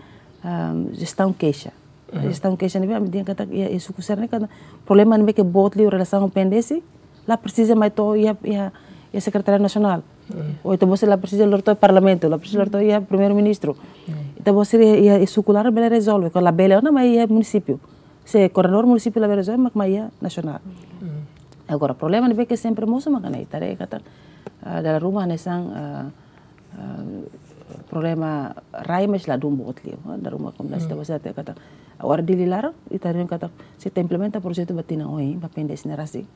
ah, jestaun keixa. Jestaun keixa ne'ebé ami dehan katak iha, iha suku sira ne'e katak problema ne'ebé ke boot liu relasaun ho P N D S, la presiza mai to'o iha, iha, iha Sekretariadu Nasionál. Ou ita-boot sira la presiza lori to'o Parlamentu, la presiza lori to'o iha Primeiru-Ministru. Ita-boot sira iha, iha suku laran bele rezolve. Kuandu labele ona mai iha munisípiu. Se koordenadór munisípiu labele rezolve, mak mai iha nasionál. Agora, problema ne'ebé ke sempre mosu mak ne'e, ita haree katak, ah, dala ruma hanesan, ah, ah, problema rai, mas ladún boot liu, ah, dala ruma komunidade sira, ita-boot sira hatene katak. Agora Dili laran, ita haree katak, se ita implementa projetu ba tinan oin, ba P N D S ne'e rasik,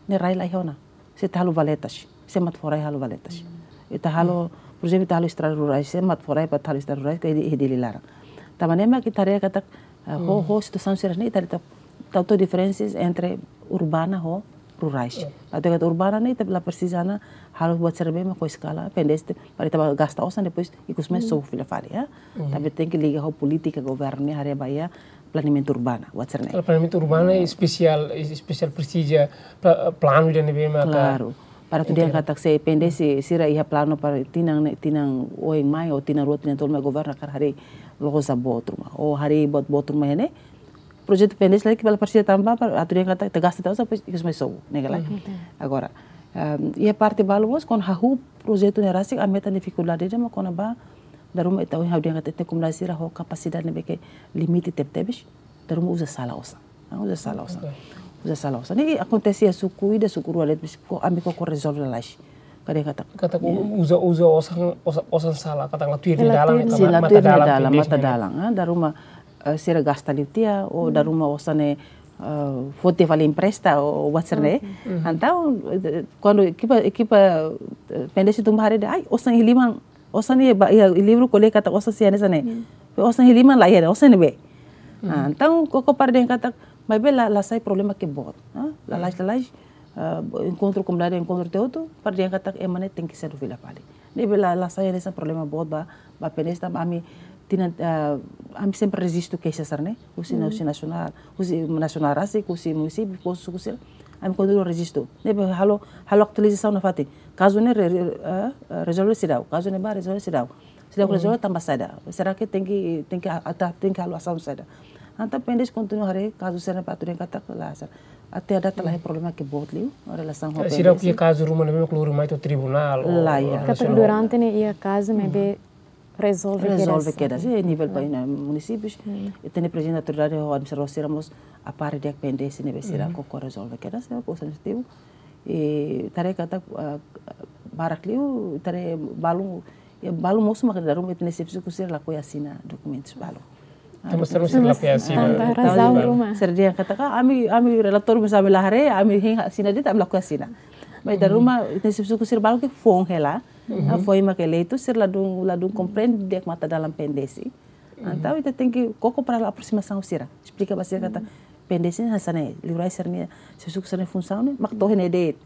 ne'e rai la iha ona. Se ita halo valetas, sé mak atu fó rai halo valetas? Ita halo, por ezemplu, ita halo estrada rurais, sé mak atu fó rai para atu halo estrada rurais, ke iha Dili laran. Tanba ne'e mak ita haree katak, ah, ho, ho situasaun sira ne'e, ita haree katak, tau diferensas entre urbana ho rurais. Atu dehan katak urbana ne'e, ita la presiza ona halo buat sira ne'ebé mak ho eskala, P N D S, para ita bá gasta osan, depois ikus mai sobu fila fali, ya. Tanba tenke liga ho polítika governu ne'e, haree ba iha planeamentu urbana, buat sira ne'e. Kalau planeamentu urbana espesiál, espesiál presiza pla-, planu ida ne'ebé maka. Klaru. Para atu dehan katak se P N D S sira iha planu para tinan ne'e, tinan oin mai, ou tinan rua, tinan tolu mai governu hakarak harii loja boot ruma, ou harii buat boot ruma iha ne'e. Projetu P N D S lagi ke bele presiza tanba para atu dehan katak ita gasta tiha osan, depois ikus mai sobu, ne'e ka lae. Agora, ehm, iha parte balu mós, kuandu hahú projetu ne'e rasik, ami hetan difikuldade ida mak kona-ba, dala ruma ita ohin ha'u dehan katak ita-nia komunidade sira ho kapasidade ne'ebé ke limite tebetebes, dala ruma uza sala osan. Ah, uza sala osan. Uza sala osan. Ne'e akontese iha suku ida, suku rua de'it, mas ami koko rezolve lalais. Karik katak. Katak uza, uza osan, osan, osan sala, katak la tuir nia dalan, sim, la tuir nia dalan, matadalan, ah, dala ruma, eh, sira gasta liu tiha, ou dala ruma osan ne'e, eh, foti fali empresta, ou buat sira ne'e. Entaun, eh, kuandu ekipa, ekipa, eh, P N D S tun bá haree dehan, ai, osan iha liman, osan iha ba, iha livru ko'alia katak osan sei hanesan ne'e. Osan iha liman la iha, osan ne'ebé? Ah, entaun, koko para dehan katak, maibé la, la sai problema ke boot, ah? Lalais, lalais, ah, enkontru komunidade, enkontru tiha hotu, para dehan katak ema ne'e tenke sedu fila fali. Ne'ebé la, la sai hanesan problema boot ba, ba PNDS tanba ami tinan, ah, ami sempre rejistu keixa sira-ne'e, husi, husi nasionál, husi nasionál rasik, husi munisípiu, husi suku sira. Ami kontinua rejistu. Ne'ebé halo, halo atualizasaun nafatin. Kazu ne'e re-, re-, ah, ah, rezolve seidauk, kazu ne'ebá rezolve seidauk. Seidauk rezolve tanba saida. Será que tenke, tenke a-, ata, tenke halo asaun saida. Entaun PNDS kontinua haree kazu sira-ne'e para atu dehan katak la sá. Até à data la iha problema ke boot liu, relasaun ho PNDS. Seidauk iha kazu ruma ne'ebé mak lori mai to'o tribunál, ou, lae, iha. Katak durante ne'e iha kazu ne'ebé rezolve kedas. Rezolve kedas, iha nivel país, iha munisípius. Ita-nia prezidente autoridade ho administradór sira mós apare di'ak PNDS ne'ebé sira koko rezolve kedas, sira koko administrativu. I ita haree katak, ah, barak liu, ita haree balu, iha balu mosu mak dala ruma ita-nia xefe suku sira lakohi asina dokumentus balu. Ah, tanba sira, sira lakohi asina. Tanba razaun ruma. Sira dehan katak, ah, ami, ami relatóriu mós ami la haree, ami hein asina de'it, ami lakohi asina. Maibé dala ruma ita-nia xefe suku sira balu ke foun hela. Ah, foin mak eleitu, sira ladún, ladún komprende di'ak matadalan PNDS. Entaun ita tenke koko para aprosimasaun sira. Esplika ba sira katak PNDS ne'e hanesan ne'e, liurai sira-nia, xefe suku sira-nia funsaun ne'e mak to'o iha ne'e de'it.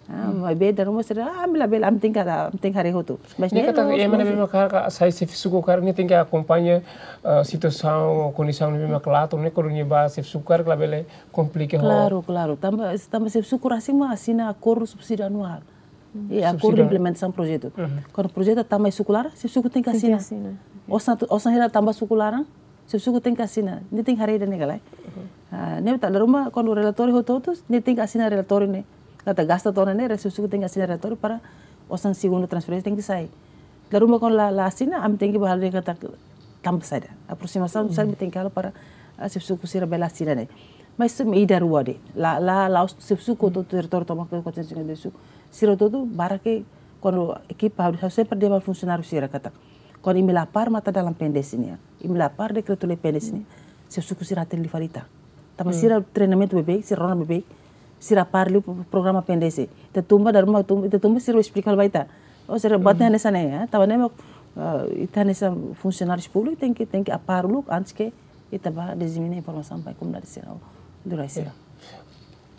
Ah, maibé dala ruma sira, ah, ami labele, ami tenke, ami tenke haree hotu. Mas ne'e katak ema ne'ebé mak hakarak sai xefe suku karik ne'e tenke akompaña, ah, situasaun, kondisaun ne'ebé mak la to'o ne'e, kuandu nia ba xefe suku karik labele komplika ho. Klaru, klaru. Tanba, tanba xefe suku rasik mak asina akordu subsídiu anuál. I akordu implementasaun projetu. Kuandu projetu tama iha suku laran, xefe suku tenke asina. Osan, osan hira tama ba suku laran, xefe suku tenke asina. Nia tenke haree ida-ne'e ka lae. Ah, ne'e mak dala ruma kuandu relatóriu hotu-hotu, nia tenke asina relatóriu ne'e. Katak gasta to'o ne'e, xefe suku tenke asina relatóriu para osan segundu transferénsia tenke sai. Dala ruma kuandu la, la asina, ami tenke ba halo dehan katak tanba saida. Aprosimasaun saida mak tenke halo para, ah, xefe suku sira bele asina ne'e. Mas ida rua de'it. La, la, la'ós xefe suku hotu-hotu, diretór tomak quatrocentos e cinquenta e dois suku. Sira hotu-hotu barak ke kuandu ekipa, ha'u sempre dehan ba funsionáriu sira katak, kuandu imi la apare matadalan PNDS nian, imi la apare dekretu-lei PNDS nian, xefe suku sira hatene liu fali ita. Tanba sira treinamentu beibeik, sira rona beibeik, sira apare liu programa PNDS. Ita tun ba, dala ruma tun, ita tun ba sira esplika ba ita. Oh, sira buat ne'e hanesan ne'e, eh? Tanba ne'e mak, eh, ita hanesan funsionáriu públiku tenke, tenke apare uluk antes ke ita ba dizemina informasaun ba komunidade sira, liurai sira.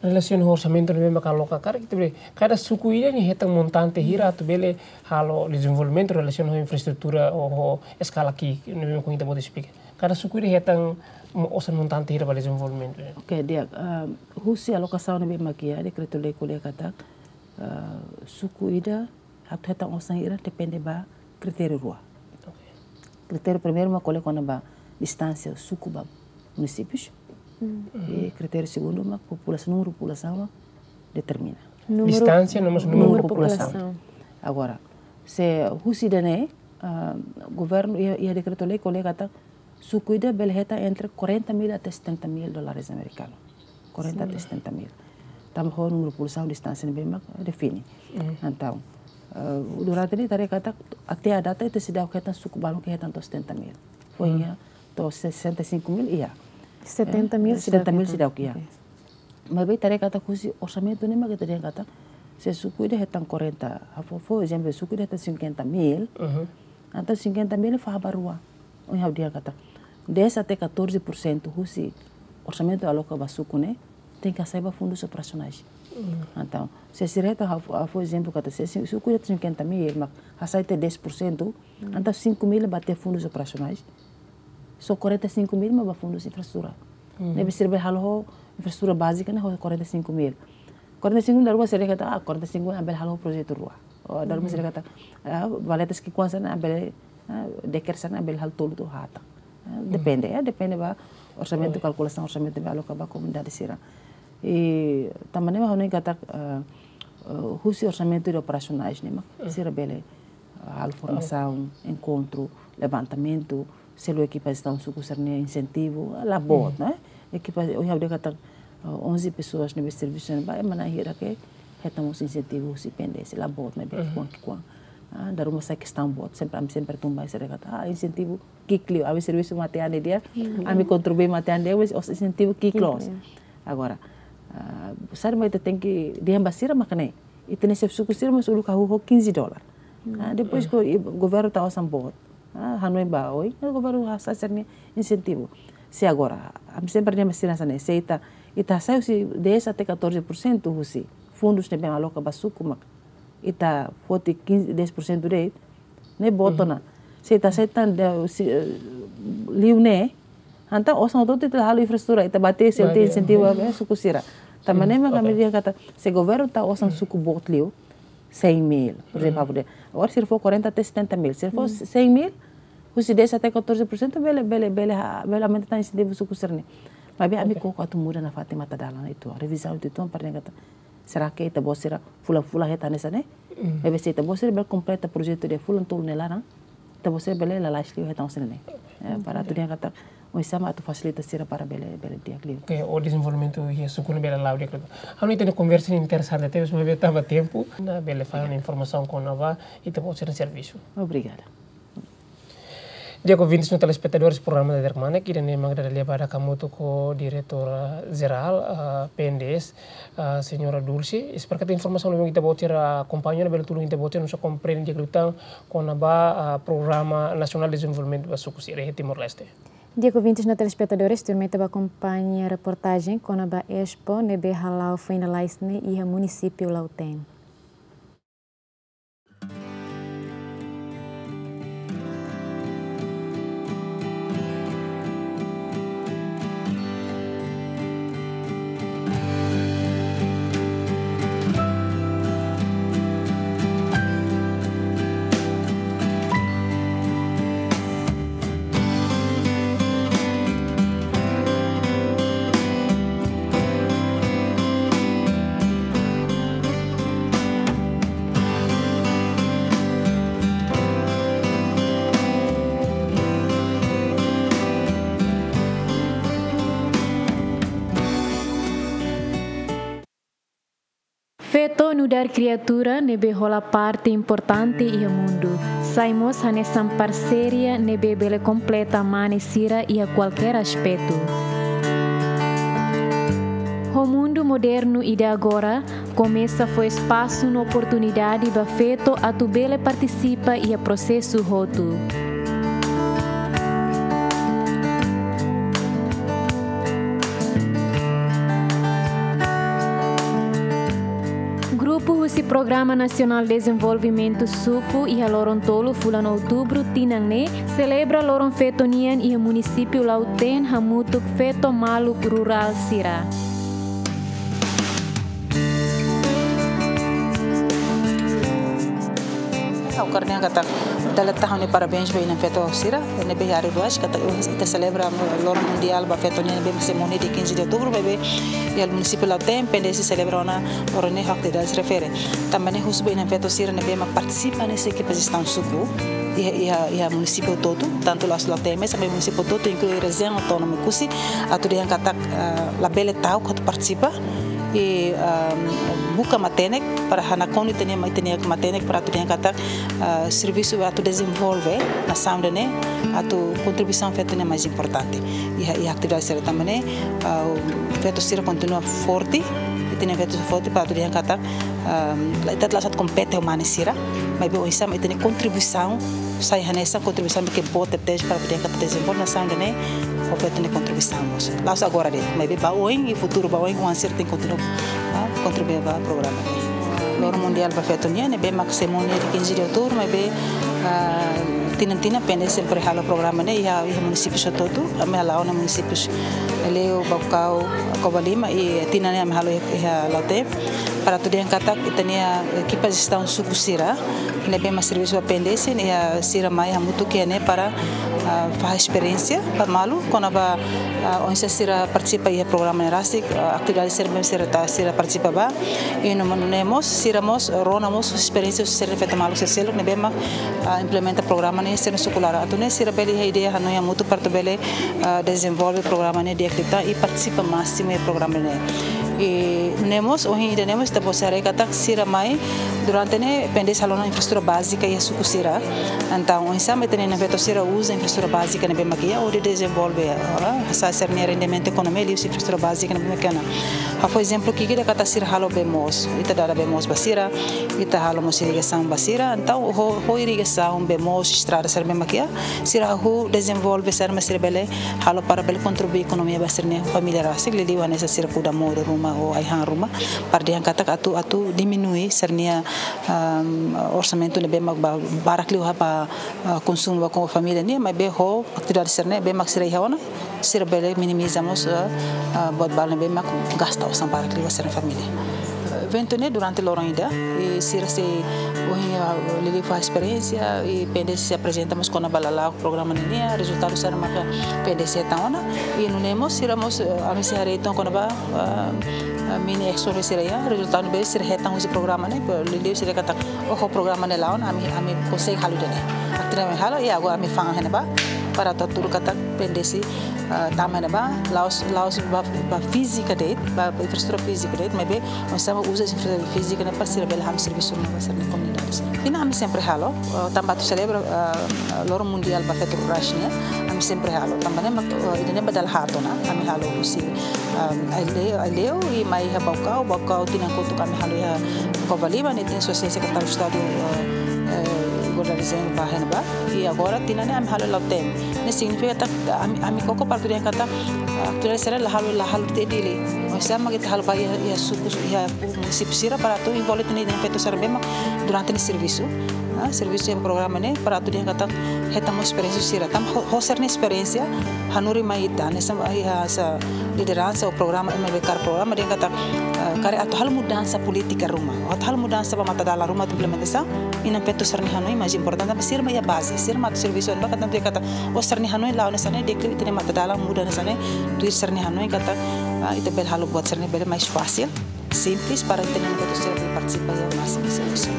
Relasiona ho orsamentu ne'ebé mak aloka karik, ita bele, kada suku ida-ne'e hetan montante hira atu bele halo dezenvolvimentu relasiona ho infraestrutura ou ho eskala ki'ik ne'ebé mak ita-boot esplika. Kada suku ida hetan mo-, osan montante hira ba dezenvolvimentu. Oke, di'ak, ah, husi alokasaun ne'ebé mak iha, dekretu-lei ko'alia katak, ah, suku ida atu hetan osan hira depende ba kritériu rua. Oke. Kritériu primeiru mak ko'alia kona-ba distánsia suku ba munisípius. I kritériu segundu mak populasaun, númeru populasaun mak determina. Númeru, distánsia no mós númeru, númeru populasaun. Agora, se husi ida-ne'e, ah, governu iha, iha dekretu-lei ko'alia katak suku ida bele hetan entre quarenta mil até setenta mil dólares amerikanu. Quarenta até setenta mil. Tanba ho númeru populasaun, distánsia ne'ebé mak define. Entaun, eh, durante ne'e ita haree katak até à data ita seidauk hetan suku balun ke hetan to'o setenta mil. Foin iha to'o sessenta e cinco mil iha. Setenta mil seidauk iha. Oke. Maibé ita haree katak husi orsamentu ne'e mak ita dehan katak, se suku ida hetan quarenta, ha'u fó, fó ezemplu, suku ida hetan cinquenta mil, entaun cinquenta mil fahe ba rua. Ohin ha'u dehan katak dez até catorze por cento husi orsamentu aloka ba suku ne'e tenke hasai ba fundus operasionais. Entaun, se sira hetan, ha'u fó, ha'u fó ezemplu katak se su-, suku ida cinquenta mil, mak hasai tiha dez por cento, entaun cinco mil ba tiha fundus operasionais. Só quarenta e cinco mil mak ba fundus infraestrutura. Ne'ebé sira bele halo ho infraestrutura bázika ne'e ho quarenta e cinco mil. Quarenta e cinco mil dala ruma sira katak, ah, quarenta e cinco mil ami bele halo ho projetu rua. Ou dala ruma sira katak, ah, valeta ki'ikoan sira-ne'e ami bele, ah, deker sira-ne'e ami bele halo tolu to'o haat. Ah, depende, eh, depende ba orsamentu, kalkulasaun orsamentu ne'ebé aloka ba komunidade sira. I tanba ne'e mak ha'u hanoin katak, ah, ah, husi orsamentu de operasionais ne'e mak sira bele, ah, halo formasaun, enkontru, levantamentu, selu ekipa jestaun suku sira-nia insentivu, la boot, ne'e? Ekipa, ohin ha'u dehan katak, ah, onze pessoas ne'ebé servisu ne'ebá, ema na'in hira ke hetan mós insentivu husi PNDS, la boot ne'ebé ki'ikoan, ki'ikoan. Ah, dala ruma sai kestaun boot, sempre, ami sempre tun ba sira katak, ah, insentivu ki'ik liu, ami servisu matean di'ak, ami kontribui matean di'ak, mas os-, insentivu ki'ik loos. Ki'ik liu. Agora, ah, saida mak ita tenke dehan ba sira mak ne'e, ita-nia xefe suku sira mós uluk hahú ho quinze dólar. Ah, depois ke i-, governu tau osan boot. Ah, hanoin ba oin, ah, governu hasai sira-nia insentivu. Se agora, ami sempre dehan ba sira hanesan ne'e, se ita, ita hasai husi dez até catorze por cento husi fundus ne'ebé aloka ba suku mak ita foti quinze, dez por cento de'it, Ne'e boot ona. Se ita, se ita, de, se, eh, liu ne'e, entaun osan hotu-hotu ita halo infraestrutura, ita bati se ita, bati, insentivu, eh, suku sira. Tanba ne'e mak ami dehan katak, se governu tau osan suku boot liu, cem mil, por ezemplu, ha'u dehan. Agora, se fó quarenta até setenta mil, se fó cem mil, husi dez até catorze por cento, bele, bele, bele, ha-, bele aumenta tan insentivu suku sira-ne'e. Maibé ami koko atu muda nafatin matadalan uitoan, revizaun uitoan para dehan katak, será que ita-boot sira fulan-fulan hetan hanesan ne'e? Maibé se ita-boot sira bele kompleta projetu ida fulan tolu nia laran, ita-boot sira bele lalais liu hetan hanesan ne'e. Eh, para atu dehan katak, oinsá mak atu fasilita sira para bele, bele di'ak liu. Oke, o dezenvolvimentu iha suku ne'e bele la'o di'ak liu. Ha'u hatene konversa ne'e interesante tebes, maibé tanba tempu, ne'e bele fahe ona informasaun kona-ba ita-boot sira-nia servisu. Obrigada. Di'ak ouvintes no telespetadores programa Dadeer Kmanek, ida-ne'e mak dada lia badak hamutuk ho Diretora Jerál, ah, P N D S, ah, Señora Dulce. Espera katak informasaun ne'ebé ita-boot sira akompaña ne'e bele tulun ita-boot sira nusa komprende di'ak liután kona-ba, ah, Programa Nasionál Dezenvolvimentu ba Suku sira iha Timor-Leste. Di'ak ouvintes no telespetadores, tuirmai ita bá akompaña reportajen kona-ba Expo ne'ebé hala'o foin lalais ne'e iha munisípiu Lautém. Feto nu'udar kriatura ne'ebé hola parte importante iha mundu. Sai mós hanesan parseria ne'ebé bele kompleta mane sira iha kualkér aspetu. Ho mundu modernu ida agora, komesa fó espasu no oportunidade ba feto atu bele partisipa iha prosesu hotu. Grupu husi Programa Nasionál Dezenvolvimentu Suku iha loron tolu fulan Outubru tinan ne'e selebra loron feto nian iha munisípiu Lautém hamutuk feto maluk rurál sira. Ha'u hakarak dehan katak dala ida ha'u-nia parabéns ba inan-feto sira ne'ebé iha área rurál, katak ita selebra loron mundiál ba feto nian ne'ebé mak semana dia quinze de outubro, maibé iha munisípiu Lautém, P N D S selebra ona loron ne'e ho atividade refere. Tanba ne'e husu ba inan-feto sira ne'ebé mak partisipa hanesan ekipa jestaun suku iha, iha, iha munisípiu hotu-hotu, tantu la'ós Lautém, maibé munisípiu hotu-hotu, inklui rejiaun autónoma Oekusi, atu dehan katak, eh, labele ta'uk atu partisipa, i, ehm, buka matenek para hanakonu ita-nia, ita-nia matenek para atu dehan katak, eh, servisu atu dezenvolve nasaun ida-ne'e, atu kontribuisaun feto ne'e mais importante. Iha, iha atividade sira tanba ne'e, ah, feto sira kontinua forte, ita-nia feto forte para atu dehan katak, ehm, la, ita la sat kompete ho mane sira, maibé oinsá mak ita-nia kontribuisaun sai hanesan kontribuisaun ne'ebé boot tebes para atu dehan katak dezenvolve nasaun ida-ne'e ho feto nia kontribuisaun mós. La'ós agora de'it, maibé ba oin i futuru ba oin, oan sira tenke kontinua, ah, kontribui ba programa ne'e. Loron Mundiál ba Feto nian ne'ebé mak semana dia quinze de outubro, maibé, ah, tinan-tinan P N D S sempre halo programa ne'e iha, iha munisípiu hotu-hotu, ami hala'o ona munisípiu Aileu, Baucau, Covalima, i tinan ne'e ami halo iha, iha Lautém, para atu dehan katak ita-nia ekipa jestaun suku sira ne'ebé mak servisu ba P N D S, ne'e sira mai hamutuk iha ne'e para, ah, fahe esperiénsia ba malu kona-ba, ah, oinsá sira partisipa iha programa ne'e rasik, ah, atividade sira ne'ebé sira ta, sira partisipa ba. I nune'e mós, sira mós rona mós esperiénsia sira feto maluk sira seluk ne'ebé mak, ah, implementa programa ne'e sira-nia suku laran. Atu nune'e sira bele iha ideia hanoin hamutuk para atu bele, ah, dezenvolve programa ne'e di'ak liután i partisipa másimu iha programa ne'e. I nune'e mós, ohin ida-ne'e mós ita-boot sira haree katak sira mai, durante ne'e P N D S halo ona infraestrutura bázika iha suku sira. Entaun, oinsá mak ita-nia inan-feto sira uza infraestrutura infraestrutura bázika ne'ebé mak iha, hodi dezenvolve, ah, hasa'e sira-nia rendimentu ekonomia liuhusi infraestrutura bázika ne'ebé mak iha ona. Ha'u fó ezemplu ki'ik ida katak sira halo bee moos, ita dada bee moos ba sira, ita halo mós irrigasaun ba sira, entaun ho, ho irrigasaun, bee moos, estrada sira ne'ebé mak iha, sira hahú dezenvolve saida mak sira bele halo para bele kontribui ekonomia ba sira-nia família rasik, liuliu hanesan sira kuda modo ruma ou ai-han ruma, para dehan katak atu, atu diminui sira-nia, ahm, orsamentu ne'ebé mak ba, barak liu ba, ah, konsumu ba ho família nian, maibé ho atividade sira ne'ebé mak sira iha ona, sira bele minimiza mós, ah, ah, buat balu ne'ebé mak gasta osan barak liu ba sira-nia família. Eventu ne'e durante loron ida, i sira sei ohin, ah, liuliu fó esperiénsia, i PNDS sei aprezenta mós kona-ba lala'ok programa ne'e nia, rezultadu saida maka PNDS hetan ona, i nune'e mós sira mós, eh, ami sei haree uitoan kona-ba, ah, ah, mini expo ne'ebé sira iha, rezultadu ne'ebé sira hetan husi programa ne'e, liuliu sira katak, oh, programa ne'e la'o ona, ami, ami konsege halo ida-ne'e. Atu ami halo, i agora ami fa'an iha ne'ebá, para atu hatudu katak PNDS, ah, tama iha ne'ebá, la'ós, la'ós ba, ba fízika de'it, ba, ba infraestrutura fízika de'it, maibé oinsá mak uza infraestrutura fízika ne'e para sira bele halo servisu ruma ba sira-nia komunidade. Ida-ne'e ami sempre halo, eh, tanba atu selebra, eh, Loron Mundiál ba Feto Rurais nian, ami sempre halo. Tanba ne'e mak, eh, ida-ne'e ba dala haat ona, ami halo husi, eh, Aileu, Aileu i mai iha Baucau, Baucau tinan kotuk ami halo iha Covalima, ne'e tinan sosiál Sekretáriu Estadu, eh, eh, Igor Darizem ba iha ne'ebá. I agora tinan ne'e ami halo iha Lautém. Ne'e signifika katak ami, ami koko para atu dehan katak, ah, atu dehan sira la halo, la halo tiha Dili. Oinsá mak ita halo ba iha, iha suku, iha munisípiu sira para atu envolve tiha ona feto sira ne'ebé mak durante ne'e servisu. Ah, servisu iha programa ne'e para atu dehan katak hetan mós esperiénsia sira. Tanba ho, ho sira-nia esperiénsia, hanorin mai ita, hanesan iha, hanesan lideransa ou programa, M B K R programa, dehan katak, ah, karik atu halo mudansa polítika ruma, atu halo mudansa ba matadalan ruma atu implementasaun, inan-feton sira-nia hanoin mais importante, tanba sira mak iha baze, sira mak atu servisu, entaun katak dehan katak, oh, sira-nia hanoin la'o hanesan ne'e, di'ak liu ita-nia matadalan muda hanesan ne'e, tuir sira-nia hanoin katak, ah, ita bele halo buat sira-ne'e bele mais fasil, simples para ita-nia inan-feton sira bele partisipa iha másimu servisu.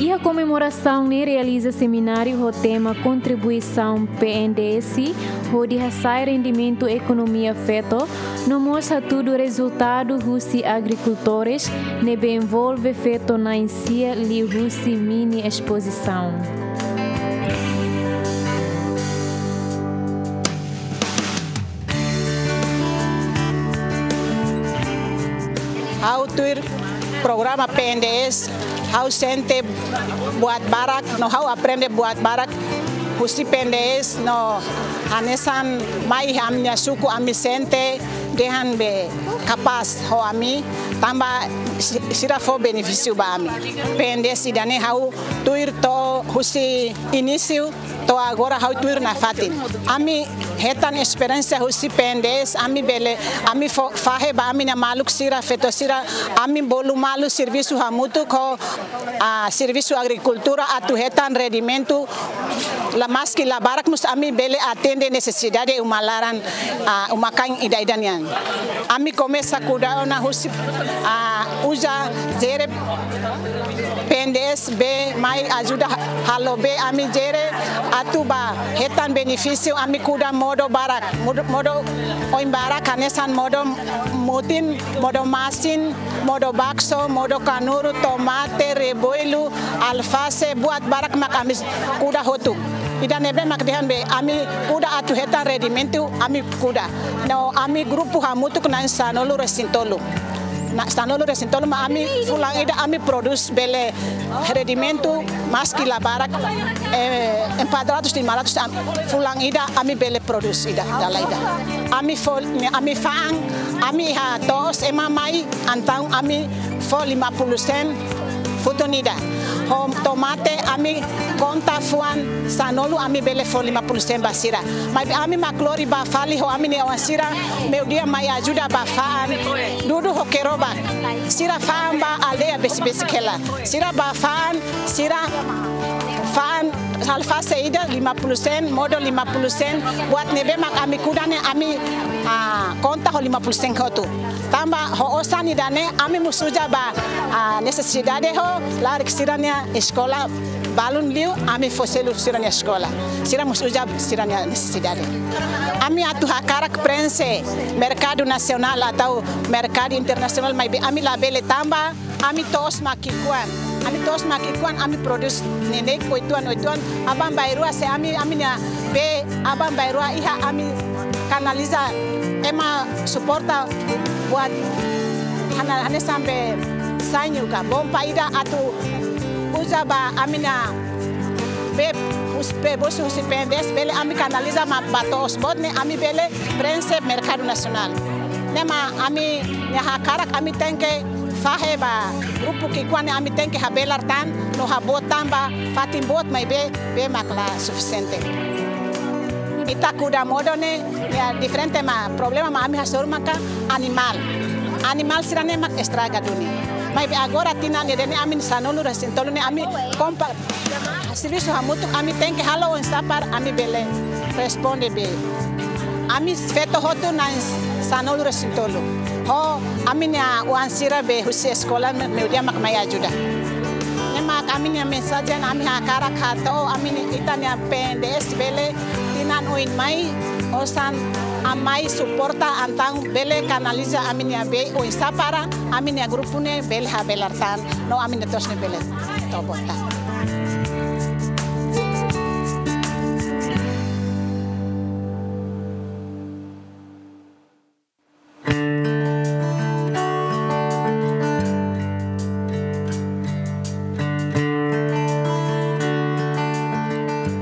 Iha komemorasaun ne'e realiza semináriu ho tema kontribuisaun PNDS hodi hasa'e rendimentu ekonomia feto, no mós hatudu rezultadu husi agrikultores ne'ebé envolve feto na'in sia liuhusi mini espozisaun. Ha'u tuir programa PNDS, ha'u sente buat barak, no ha'u aprende buat barak husi PNDS, no hanesan mai ami-nia suku ami sente dehan be kapás ho ami, tanba si-, sira fó benefísiu ba ami. PNDS ida-ne'e ha'u tuir to'o husi inísiu to'o agora ha'u tuir nafatin. Ami hetan esperiénsia husi PNDS, ami bele, ami fó, fahe ba ami-nia maluk sira, feto sira, ami bolu malu servisu hamutuk ho, ah, servisu agrikultura atu hetan rendimentu, la maski la barak mós ami bele atende nesesidade uma laran, ah, uma-kain ida-idak nian. Ami komesa kuda ona husi, ah, uza jere PNDS bee mai ajuda halo bee ami jere atu bá hetan benefísiu ami kuda modo barak, modo, modo oin barak hanesan modo mutin, modo masin, modo bakso, modo kanuru, tomate, reboilu, alfase, buat barak mak ami kuda hotu. Ida ne'ebé mak dehan be ami kuda atu hetan rendimentu ami kuda. No ami grupu hamutuk na'in sanulu-resin-tolu. Na'in sanulu-resin-tolu mak ami fulan ida ami prodús bele rendimentu maski la barak, eh, empat ratus, lima ratus am-, fulan ida ami bele prodús ida, dala ida. Ami fó, ami fa'an, ami iha to'os ema mai, entaun ami fó lima puluh sen futun ida. Ho tomate ami konta fuan sanulu ami bele fó lima puluh sen ba sira. Maibé ami mak lori bá fali ho ami-nia oan sira, meiudia mai ajuda bá fa'an dudu ho keroba. Sira fa'an ba aldeia besik-besik hela. Sira bá fa'an, sira fa'an Halo fase ida lima puluh sen, modo lima puluh sen, buat ne'ebé mak ami kuda ne'e ami, ah, konta ho lima puluh sen hotu. Tanba ho osan ida-ne'e ami mós uza ba, ah, nesesidade ho labarik sira-nia eskola balun liu ami fó selu sira-nia eskola. Sira mós uza sira-nia nesesidade. Ami atu hakarak prenxe merkadu nasionál atau merkadu internasionál maibé ami labele tanba ami to'os mak ki'ikoan. Ami to'os mak ki'ikoan, ami prodús neineik oituan, oituan. Aban-bainrua se ami, ami-nia bee aban-bainrua iha ami kanaliza, ema suporta buat hana, hanesan bee sañu ka bomba ida atu uza ba ami-nia bee, hus-, bee bosu husi P N D S bele ami kanaliza mak ba to'os boot ne'e ami bele prenxe merkadu nasionál. Ne'e mak ami-nia hakarak, ami tenke fahe ba grupu ki'ikoan ne'e ami tenke habelar tan no haboot tan ba fatin boot maibé bee mak la sufisiente. Ita kuda modo ne'e, ya, diferente mak problema mak ami hasoru maka animál. Animál sira-ne'e mak estraga duni. Maibé agora tinan ida-ne'e ami sanulu-resin-tolu ne'e ami kompa servisu hamutuk, ami tenke halo oinsá para ami bele responde bee. Ami feto hotu na'in sanulu-resin-tolu. Ho ami-nia oan sira bee husi eskola me-, meiudia mak mai ajuda. Ne'e mak ami-nia mensajen, ami hakarak hato'o ami-nia, ita-nia P N D S bele tinan oin mai osan mai suporta entaun bele kanaliza ami-nia bee oinsá para ami-nia grupu ne'e bele habelar tan no ami-nia to'os ne'e bele to'o boot tan.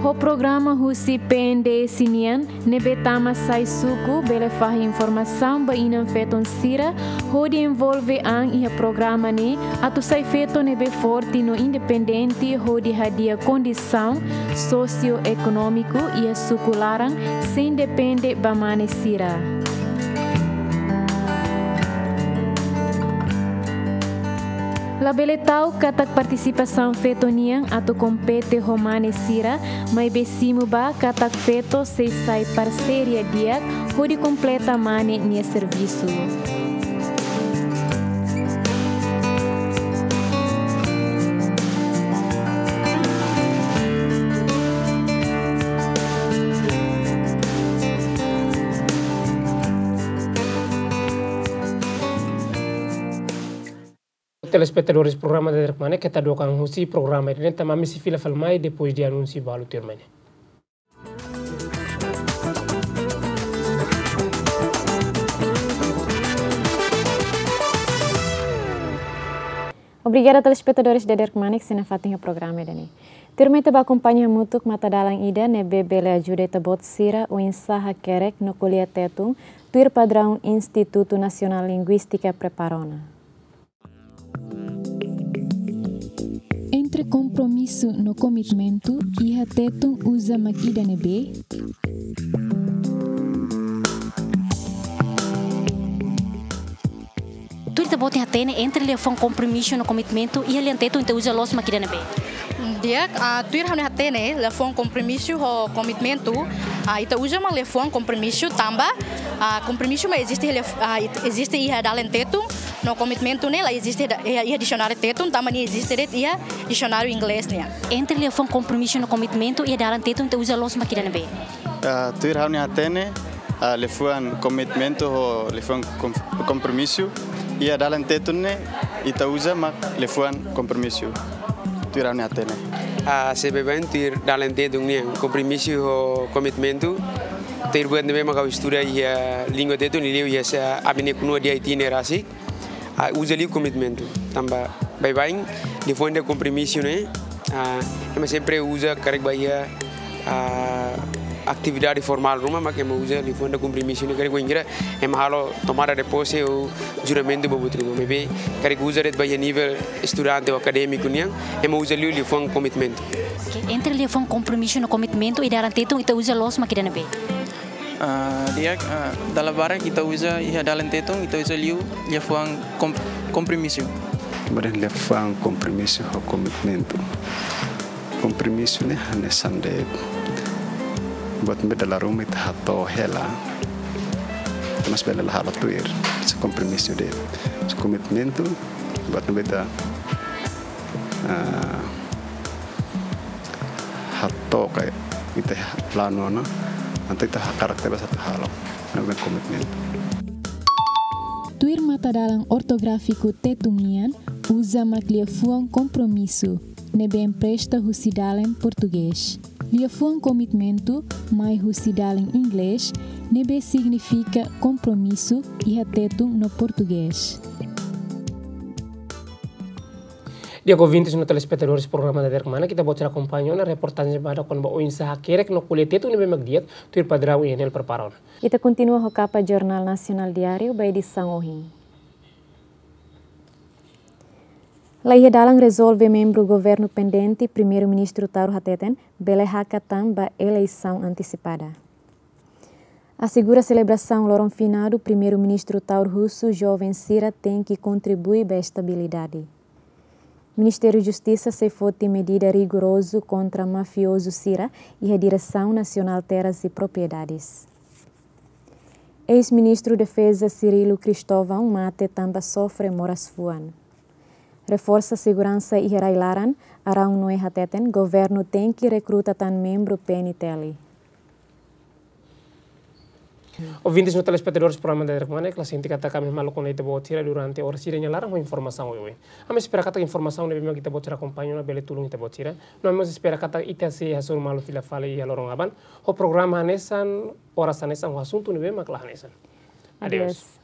Ho programa husi P N D S nian, ne'ebé tama sai suku bele fahe informasaun ba inan-feton sira hodi envolve an iha programa ne'e atu sai feto ne'ebé forte no independente hodi hadi'a kondisaun sosioekonómiku iha suku laran sein depende ba mane sira. Labele ta'uk katak partisipasaun feto nian atu kompete ho mane sira, maibé simu ba katak feto sei sai parseria di'ak hodi kompleta mane nia servisu. Telespetadores, programa Dadeer-Kmanek keta dokan husi programa ida-ne'e, tanba ami sei fila fali mai depois de anúnsiu balu tuirmai ne'e. Obrigada, telespetadores Dadeer-Kmanek, sei nafatin iha programa ida-ne'e. Tuirmai ita bá akompaña hamutuk matadalan ida ne'ebé bele ajuda ita-boot sira oinsá hakerek no ko'alia Tetun, tuir padraun Institutu Nasionál Linguístika prepara ona. Entre kompromisu no komitmentu, iha Tetun uza mak ida ne'ebé? Tuir ita-boot nia hatene, entre liafuan kompromisu no komitmentu, iha lian Tetun ita uza loos mak ida ne'ebé? Di'ak, ah, tuir ha'u-nia hatene, liafuan kompromisu ho komitmentu, ah, ita uza mak liafuan kompromisu tanba, ah, kompromisu mak eziste liaf-, ah, it-, eziste iha dalan Tetun, no komitmentu ne'e la eziste da-, iha, iha disionáriu Tetun, tanba nia eziste de'it iha disionáriu Inglés nian. Entre liafuan kompromisu no komitmentu iha dalan Tetun ita uza loos mak ida ne'ebé? Ah, tuir ha'u-nia hatene, ah, liafuan komitmentu ho liafuan kom-, kompromisu iha dalan Tetun ne'e ita uza mak liafuan kompromisu. Tuir ha'u-nia hatene. Ah, se baibain tuir dalan Tetun nian, kompromisu ho komitmentu, tuir buat ne'ebé mak ha'u estuda iha língua Tetun, liuliu iha sa ami-nia knua di Haiti ne'e rasik, ah, uza liu komitmentu. Tanba baibain liafuan ida kompromisu ne'e, ah, ema sempre uza karik ba iha, ah, atividade formál ruma, mak ema uza liafuan ida kompromisu ne'e karik bainhira ema halo tomada de pose ou juramentu ba buat ruma. Maibé karik uza de'it ba iha nivel estudante ou akadémiku nian, ema uza liu liafuan komitmentu. Oke, entre liafuan kompromisu no komitmentu iha dalan Tetun ita uza loos mak ida ne'ebé? Ah, di'ak, ah, dala barak ita uza iha dalan Tetun, ita uza liu liafuan kom-, kompromisu. Kemudian liafuan kompromisu ho komitmentu. Kompromisu ne'e hanesan de'it, buat ne'ebé dala ruma ita hato'o hela, ita mós bele la halo tuir. Hanesan kompromisu de'it, hanesan komitmentu, buat ne'ebé ita, ah, hato'o katak ita la'o ona, entaun ita hakarak tebes atu halo. Ne'ebé komitmentu. Tuir matadalan ortográfiku Tetun nian, uza mak liafuan kompromisu, ne'ebé empresta husi dalen portugés. Liafuan komitmentu mai husi dalen inglés, ne'ebé signifika kompromisu iha Tetun no portugés. Di'ak, ouvintes no telespetadores programa Dadeer Kmanek, ita-boot sira akompaña ona reportajen badak kona-ba oinsá hakerek no ko'alia Tetun ne'ebé mak di'ak, tuir padraun iha ne'e prepara ona. Ita kontinua ho kapa Jornál Nasionál Diáriu ba edisaun ohin. La iha dalan rezolve membru governu pendente, Primeiru-Ministru Taur hateten, bele hakat tan ba eleisaun antesipada. Asegura selebrasaun loron finadu, Primeiru-Ministru Taur husu joven sira tenke kontribui ba estabilidade. Ministériu Justisa sei foti medida rigorozu kontra mafiozu sira iha Diresaun Nasionál Terras e Propriedades. Eis-Ministru Defeza Cirilo Cristóvão mate tanba sofre moras fuan. Reforsa seguransa iha rai-laran, Arão Noé hateten, governu tenke rekruta tan membru P N T L. Ouvintes no telespetadores programa Dadeer Kmanek, la sente katak ami maluk ona ita-boot sira durante oras ida nia laran ho informasaun oioin. Ami espera katak informasaun ne'ebé mak ita-boot sira akompaña ona bele tulun ita-boot sira. No ami mós espera katak ita sei hasoru malu fila fali iha loron aban ho programa hanesan, oras hanesan, ho asuntu ne'ebé mak la hanesan. Adeus. Adeus.